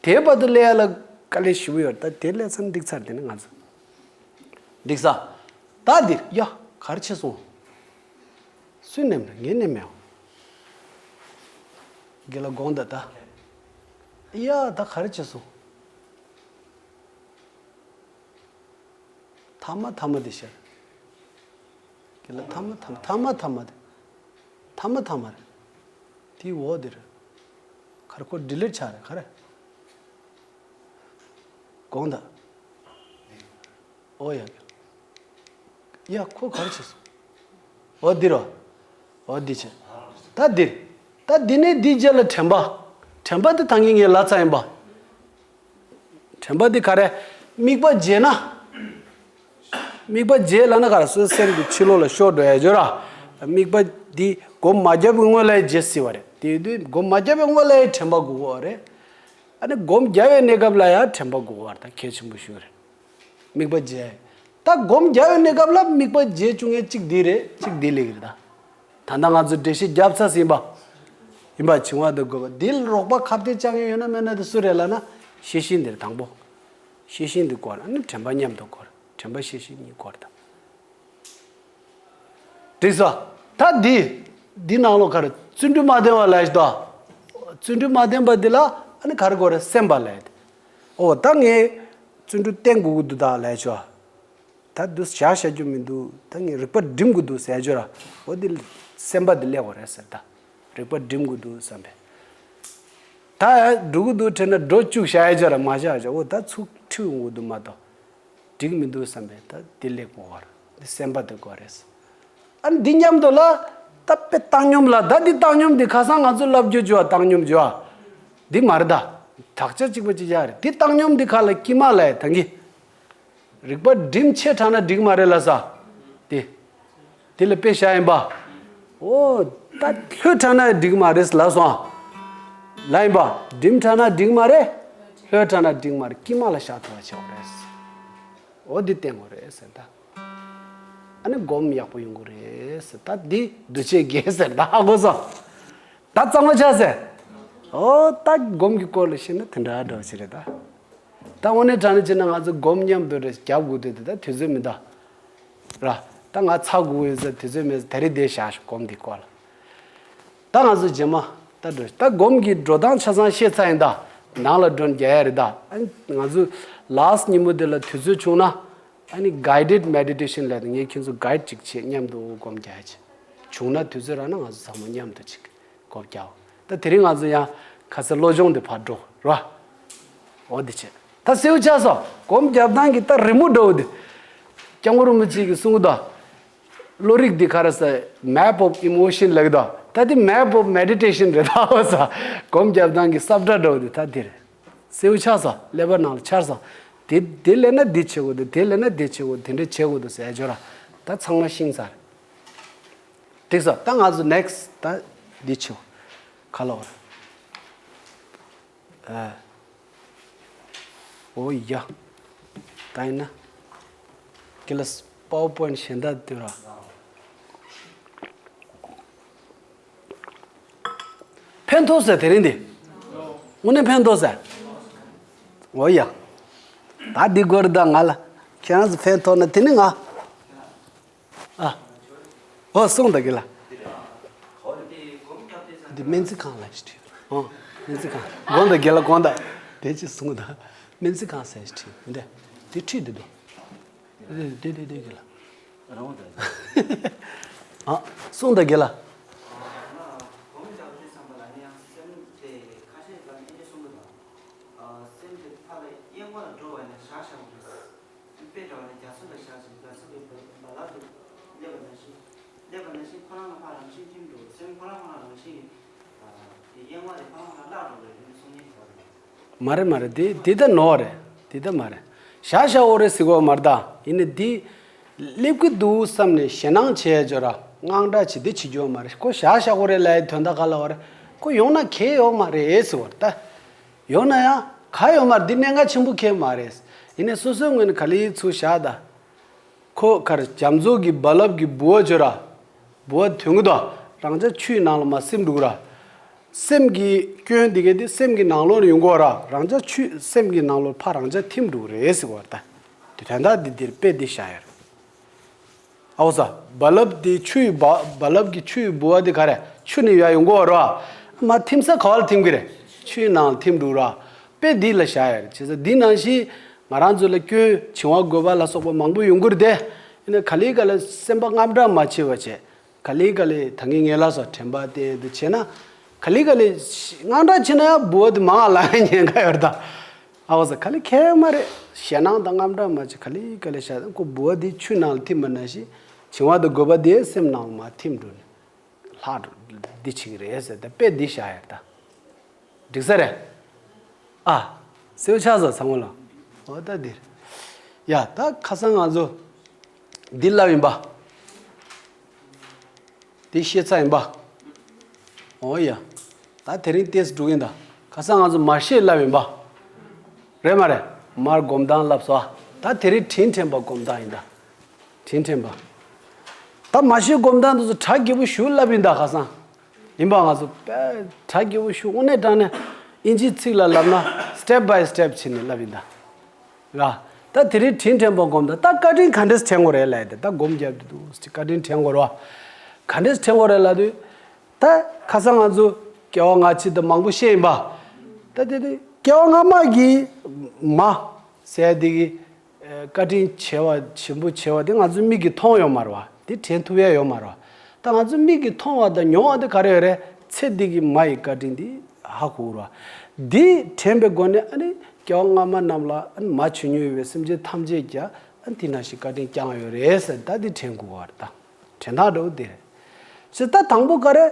དེའི་བར་དུ་སླེབས་ཡ་ལ་དཀའ་ལས་ཞེ་པོ་ཡོད་ད་དེ་སླེབས་ཚར་ན་འགྲིག་ཚར་དེ་ནི་ང་ཚོ། འགྲིག་ས། ད་འདིར་ཡ་ག་རེ་བྱས་སོང་། སུས་ནེམ་རེད་ངས་ནེམ་མེད། དགེ་ལ་དགོངས་དག་ད། ཡ་ད་ག་རེ་བྱས་སོང་། ཐ་མ་ཐ་མ་དེ་ཤར། དེ་ལ་ཐ་མ་ཐ་མ་ཐ་མ་ཐ་མ་དེ། ཐ་མ་ཐ་མ་རེད། དེའི་འོག་དེ་རེད། ག་རེ་ཁོ་ཌི་ལིཊ་ཆགས་རེད་ག་རེ། དགོངས་དག་ཨོ་ཡ། ཡ་ཁོ་ག་རེ་བྱས་སོང་། འོ་འདི་རོ། འོ་འདི་བྱས། ད་འདིར། ད་འདི་ནས་འདི་རྗེས་ལ་དྲན་པ། དྲན་པ་དེ་ད་ངས་ངས་ལབ་ཚར་ཡིན་པ། དྲན་པ་འདི་ག་རེ། དམིགས་པ་བརྗེད་ན། དམིགས་པ་བརྗེད་ལབ་ན་ག་རེ་སོ་སོའི་སེམས་ཀྱི་ཕྱི་ལོགས་ལ་ཤོར་འགྲོ་ཡ་བརྗོད་ར། དམིགས་པ་འདི་སྒོམ་མ་བརྒྱབ་པའི་སྔོན་ལ་ཡ་བརྗེད་སྲིད་པ་རེད་དེ་དུས་སྒོམ་མ་བརྒྱབ་པའི་སྔོན་ལ་ཡ་དྲན་པ་དགོས་པ་རེད། ཨ་ནི་སྒོམ་བརྒྱབ་པའི་གནས་སྐབས་ལ་ཡ་དྲན་པ་དགོས་པ་རེད་ད་གལ་ཆེན་པོ་ཞིག་རེད། དམིགས་པ་བརྗེད། ད་སྒོམ་བརྒྱབ་པའི་གནས་སྐབས་ལ་དམིགས་པ་བརྗེད་བཅུག་མཁན་གཅིག་འདི་རེད་གཅིག་འདི་ལེགས་རེད་ད། ད་ལྟ་ང་ཚོ་འགྲེལ་བཤད་བརྒྱབ་ཚར་ཟིན་པ། ཡིན་པ་བྱིང་བ་དང་རྒོད་པ་འདི་ལ་རོགས་པ་ཁ་གཏད་བཅག་མཁན་ཡོད་ན་མེད་ན་དེ་སུ་རེད་ལབ་ན། ཤེས་བཞིན་འདིར་དང་པོ། ཤེས་བཞིན་འདི་སྐོར་ཨ་ནི་དྲན་པ་མཉམ་དུ་སྐོར་དྲན་པ་ཤེས་བཞིན་གཉིས་སྐོར་དང་། འགྲིག་སོ། ད་འདི། འདི་ནང་ལོགས་ག་རེ་བརྩོན་འགྲུས་མ་ལྡན་པ་ལབ་ཞིག་དང་། བརྩོན་འགྲུས་མ་ལྡན་པ་འདི་ལ་ཨ་ནི་ག་རེ་དགོས་རེད་སེམས་པ་ལབ་ཡ་དེ། ཨོ་ད་ངས་བརྩོན་འགྲུས་བསྟེན་དགོས་ཀྱི་འདུག་ད་ལབ་ཆོག་ད་འདུག་བཞག་བཞག་རྒྱུ་མི་འདུག་ད་ངས་རིག་པ་སྒྲིམ་དགོས་འདུག་ཟེར་རྒྱུ་ར། འོ་འདི་སེམས་པ་འདི་སླེབས་དགོས་རེད་ཟེར་ད། རིག་པ་སྒྲིམ་དགོས་འདུག་བསམ་པས། ད་འགྲོ་གི་འདུག་དྲན་ན་འགྲོ་བཅུག་བཞག་ཡ་ཅོ་ར་མ་བཞག་ཅོ་འོ་ད་ཚུགས་ཁྲིད་ཡོང་གི་འདུག་མ་གཏོགས། འགྲིག་མི་འདུག་བསམ་པས་ད་འདི་ལེགས་པོ་བར་འདི་སེམས་པ་དེ་དགོས་རེད། ཨ་ནི་འདི་མཉམ་དུ་ལ་ད་དཔེ་བཏང་སྙོམས་ལ་ད་འདི་བཏང་སྙོམས་འདི་ཁ་སང་ང་ཚོ་ལབ་རྒྱུ་ཅོ་བ་བཏང་སྙོམས་ཅོ་བ། འདི་མ་རེད་ད། དག་ཆ་གཅིག་པ་གཅིག་རྐྱང་རེད་འདི་བཏང་སྙོམས་འདི་ཁ་ལ་དཀྱིལ་མ་ལ་ཡ་ད་གི་རིག་པ་སྒྲིམ་ཆེ་དྲགས་ན་འགྲིག་མ་རེད་ལ་ས། དེ། དེ་ལ་དཔེ་བཞག་ཡིན་པ། འོ། ད་ལྷོད་དྲགས་ན་འགྲིག་མ་རེད་ལ་སོང་། ལ་ཡིན་པ། སྒྲིམ་དྲགས་ན་འགྲིག་མ་རེད། ལྷོད་དྲགས་ན་འགྲིག་མ་རེད་དཀྱིལ་མ་ལ་བཞག་ཐུབ་པ་བྱེད་དགོས་རེད། འོ་འདི་བསྟེན་དགོས་རེད་ཟེར་ད། ཨ་ནི་སྒོམ་ཡག་པོ་ཡོང་གི་རེད་ཟེར་ད་འདི་འདུ་བྱེད་དགེ་ཟེར་ད་ཧ་གོ་སོང་། ད་གཙང་མ་ཆགས་ཟེར། འོ་ད་སྒོམ་གྱི་སྐོར་ལ་བཤད་ན་དེ་འདྲ་འདྲ་བོ་ཞིག་རེད་ད། ད་དངོས་གནས་དྲང་གནས་བྱས་ན་ང་ཚོ་སྒོམ་མཉམ་དུ་རེ་རྒྱབ་དགོས་དུས་དེ་ད་དུས་ཚོད་མི་འདུག་ར། ད་ང་ཚ་དགོས་ཡོད་ཟེར་དུས་ཚོད་མེད་ཟེར་ད་རེས་དེ་བཞག་ཤོག་སྒོམ་འདི་སྐོར་ལ། ད་ང་ཚོ་རྗེས་མ་ད་འགྲོ་ད་སྒོམ་གྱི་འགྲོ་སྟངས་ཆ་ཚང་ཤེས་ཚར་ཡིན་ད། ནང་ལ་མགྲོན་རྒྱག་ཡ་རེད་ད། ཨ་ང་ཚོ་ལཱ་སི་ཊི་ཉིན་མོ་དེ་ལ་དུས་ཚོད་བྱུང་ན། ཨ་ནི་གའི་ཌེཌ་མེ་ཌི་ཊེ་ཤན་ལབ་ནས་ངས་ཁྱེད་ཚོ་གའི་ཌི་ཅིག་བྱེད་མཉམ་དུ་སྒོམ་རྒྱག་ཡ་བྱེད། བྱུང་ན་དུས་ཚོད་རག་ན་ང་ཚོ་ཚང་མ་མཉམ་དུ་ཅིག་སྒོམ་རྒྱག་ད་དེ་རིང་ང་ཚོ་ཡང་ཁ་སང་བློ་སྦྱོང་དེ་ཕར་འགྲོ་རོ། འོ་དེ་བྱེད། ད་སེའུ་ཆགས་སོ། སྒོམ་རྒྱབ་སྟངས་ཀྱི་ད་རི་མོ་འདྲ་བོ་དེ། སྐྱབས་མགོན་རིན་པོ་ཆེ་གིས་གསུང་གི་འདུག་བློ་རིག་འདི་ག་རེ་ཟེར་map of emotion ལབ་ཀྱི་འདུག་ད་དེ་map of meditation རེད་ད་འོ་ས། སྒོམ་རྒྱབ་སྟངས་ཀྱི་ས་བཀྲ་འདྲ་བོ་དེ་ད་དེ་རེད། སེའུ་ཆགས་སོ། ཀླད་པ་ནང་ལ་ཆགས་སོ། དེ་དེ་ལས་ན་འདི་བྱེད་དགོས་འདུག་དེ་ལས་ན་འདི་བྱེད་དགོས་དེ་འདྲ་བྱེད་དགོས་འདུག་ཟེར་ཡ་ཅོ་ར། ད་ཚང་མ་ཤེས་ཚར། འགྲིག་སོ། ད་ང་ཚོ་next ད་འདི་བྱེད། ཁ་ལོ་ར། ཨ། འོ་ཡ། ད་ཡིན་ན། ཁྱེད་ལ་PowerPoint གཞན་དག་སྟོན་ར། ཕན་ཐོགས་ཟེར་དེ་རིང་འདི། དངོས་གནས་ཕན་ཐོགས་ཟེར། འོ་ཡ། ད་འདི་སྐོར་ད་ང་ལ། ཁྱེད་རང་ཚོ་ཕན་ཐོགས་ན་དེ་ནི་ང་། ཨ། ཨོ་གསུངས་དང་གི་ལ། འདི་སྨན་རྩིས་ཁང་ལ་ཞིག་བྲིས། ཨོ། སྨན་རྩིས་ཁང་། དགོངས་དག་གི་ལ་དགོངས་དག་དེ་ཅི་གསུངས་དང་། སྨན་རྩིས་ཁང་ཟེར་ཞིག་བྲིས་མི་འདྲ། དེ་ཁྲིད་དེ་འདུག་དེ་དེ་དེ་དེ་གི་ལ། རང་དང་། ཨ། གསུངས་དང་གི་ལ། སེམས་དེ་ཕར་ལ་གཡེང་བ་ལ་འགྲོ་བ་ནི་བཞག་བཞག་པ་རེད། དཔེ་འདྲ་བ་ནི་རྒྱ་མཚོ་ལ་བཞག་ཅིང་རྒྱ་མཚོ་གི་རྦ་རླབས་དེ་སླེབས་པ་ནང་བཞིན། སླེབས་པ་ནང་བཞིན་ཁོ་རང་ལ་ཕར་རང་བཞིན་ཐིམ་འགྲོ། སེམས་ཁོ་རང་ཁོ་རང་རང་བཞིན་གྱིས། དེ་གཡེང་བ་དེ་ཁོ་རང་ཁོ་རང་བརླག་འགྲོ་རེད་དེ་ནི་གསུང་ཉན་གྱི་བར་དུ། མ་རེད་མ་རེད། དེ་དེ་ད་ནོར་རེད། དེ་ད་མ་རེད། བཞག་བཞག་འོ་རེད་ཟེར་གོ་མ་རེད་ད། ཡིན་ནི་དེ། སླེབས་ཀྱི་འདུག་བསམ་ནས་ཞེད་སྣང་བྱས་ཡ་ཅོ་ར་དངངས་སྐྲག་བྱེད་དེ་བྱེད་རྒྱུ་མ་རེད། ཁོ་བཞག་བཞག་འོ་རེད་ལབ་ཡ་དོན་དག་ག་ལ་བ་རེད། ཁོ་ཡོང་ན་ཁེ་ཡོད་མ་རེད་ཟེར་བ་རེད་ད། ཡོང་ན་ཡང་ག་ཡོད་མ་རེད། འདི་གནད་འགག་ཆེན་པོ་ཁེལ་མ་རེད། ཡིན་ནའི་སོ་སོའི་ངོས་ནས་ག་ལེར་ཚུར་བཞག་ད། ཁོ་གར་རྒྱ་མཚོ་གི་རྦ་རླབས་ཀྱི་ལྦུ་བ་བྱོས་ར། ལྦུ་བ་ཐོན་གི་དང་རང་ཅག་ཆུའི་ནང་ལ་མར་སིམ་འགྲོ་གི་ར། སེམས་ཀྱི་སྐྱོན་འདི་གས་དེ་སེམས་ཀྱི་ནང་ལོགས་ནས་ཡོང་གི་ར། རང་ཅག་ཆུ་སེམས་ཀྱི་ནང་ལོགས་ཕར་རང་ཅག་ཐིམ་འགྲོ་གི་རེད་ཟེར་བ་རེད་ད། དེ་དོན་དག་འདི་འདིར་དཔེ་འདི་བཞག་ཡོད་རེད། ཨའོ་ས། རྦ་རླབས་དེ་ཆུ་ཡི་རྦ་རྦ་རླབས་ཀྱི་ཆུ་ཡི་ལྦུ་བ་དེ་ག་རེ་ཆུ་ནས་ཡར་ཡོང་གི་ཡོད་རེད་བ། མར་ཐིམ་ས་ག་བ་ལ་ཐིམ་གི་རེད། ཆུའི་ནང་ལ་ཐིམ་འགྲོ་ར། དཔེ་འདི་ལ་བཞག་ཡོད་རེད། བྱས་ཙང་འདི་ནང་བཞིན་ང་རང་ཚོ་ལ་སྐྱོན་བྱིང་བ་རྒོད་པ་ལ་སོགས་པ་མང་པོ་ཡོང་གི་རེད་དེ། ཡིན་ན་ག་ལེ་ག་ལེ་སེམས་པ་དངངས་སྐྲག་མ་བྱེད་པ་བྱས། ག་ལེ་ག་ལེ་ད་ངས་ངེས་ལ་སོགས་དྲན་པ་བསྟེན་དུ་བྱས་ན། ག་ལེ་ག་ལེ་དངངས་སྐྲག་བྱས་ན་ཡང་ལྦུ་བ་དེ་མང་ལ་ཉེན་ཁ་ཡོད་རེད་ད། ཨའོ་ས། ག་ལེ་ཁེལ་མ་རེད། ཞེད་སྣང་དང་དངངས་སྐྲག་མ་བྱེད། ག་ལེ་ག་ལེ་བཞག་ད་ཁོ་ལྦུ་བ་དེ་ཆུ་ནང་ལ་ཐིམ་པ་ནང་བཞིན་བྱིང་བ་དང་རྒོད་པ་དེ་སེམས་ནང་ལ་མར་ཐིམ་འགྲོ་ནས་ལྷག་འགྲོ་འདི་བྱེད་ཀྱི་རེད་ཟེར་ད་དཔེ་འདི་བཞག་ཡོད་ད། འགྲིག་ས་རེད། ཨ། གསལ་པོ་ཆགས་སོང་ཚང་མ་ལ། འོ་ད་འདིར། ཡ་ད་ཁ་སང་ང་ཚོ་འདི་ལབ་ཡིན་པ། དེ་ཤེས་ཚར་ཡིན་པ། འོ་ཡ། ད་དེ་རིང་ཏེས་འགྲོ་གིན་ད། ཁ་སང་ང་ཚོ་མར་ཤེས་ལབ་ཡིན་པ། རེད་མ་རེད། མར་སྒོམ་སྟངས་ལབ་སོ། ད་དེ་རིང་དྲིན་དྲན་པ་སྒོམ་སྟངས་ཡིན་ད། དྲིན་དྲན་པ། ད་མར་ཤེས་སྒོམ་སྟངས་དེ་ཚོ་གྲ་རྒྱས་པོ་ཞུ་ལབ་ཡིན་ད་ཁ་སང་། ཡིན་པ་ང་ཚོ་དཔེ་གྲ་རྒྱས་པོ་ཞུ་དངོས་གནས་དྲང་གནས་ཨིན་ཇིའི་ཚིག་ལ་ལབ་ན་step by step བྱས་ནས་ལབ་ཡིན་ད། ར། ད་དེ་རིང་དྲིན་དྲན་པ་སྒོམ་ད། ད་བཀའ་དྲིན་ག་འདྲས་དྲན་དགོས་རེད་ལབ་ཡ་དེ་ད་སྒོམ་རྒྱབ་དུས་འདུག་བཀའ་དྲིན་དྲན་དགོས་རེད་བ། ག་འདྲས་དྲན་དགོས་རེད་ལབ་དུས། ད་ཁ་སང་ང་ཚོ་སྐྱེ་བ་སྔ་ཕྱི་ད་མང་པོ་བཤད་ཡིན་པ། ད་དེ་དེ་སྐྱེ་བ་སྔ་མ་གི་མ་ཟེར་ཡ་དེ་གི་བཀའ་དྲིན་ཆེ་བ་ཆེན་པོ་ཆེ་བ་དེ་ང་ཚོ་མིག་གིས་མཐོང་ཡོད་མ་རེད་བ། དེ་དྲན་ཐུབ་ཡ་ཡོད་མ་རེད་བ། ད་ང་ཚོ་མིག་གིས་མཐོང་བ་དང་མྱོང་བ་དེ་ག་རེ་ཡོད་རེད། ཚེ་འདི་གི་མ་ཡི་བཀའ་དྲིན་དེ་ཧ་གོ་ར། འདི་དྲན་པའི་སྒོ་ནས་ཨ་ནི་སྐྱེ་བ་སྔ་མ་རྣམས་ལ་ཨ་ནི་མ་བྱོན་མྱོང་ཡོད་པའི་སེམས་ཅན་ཐམས་ཅད་ཀྱང་ཨ་ནི་དེ་ནང་བཞིན་བཀའ་དྲིན་བསྐྱངས་ཡོད་རེད་ཟེར་ད་འདི་དྲན་དགོས་པ་རེད་ད། དྲན་ཐག་འགྲོ་འདི་རེད། ཞེས་ད་དང་པོ་ག་རེ།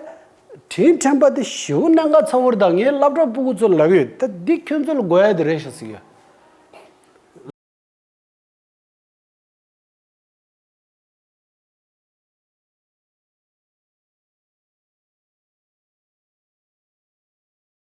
དྲིན་དྲན་པ་དེ་ཞེ་པོ་གནད་འགག་ཚ་བོ་རེད་ད། ངས་སློབ་གྲྭ་ཕྲུ་གུ་ཚོར་ལབ་ཡོད་ད། འདི་ཁྱོད་ཚོ་ལ་དགོས་ཡ་དེ་རེད་ཤག་ཟེར་གྱི་ཡོད།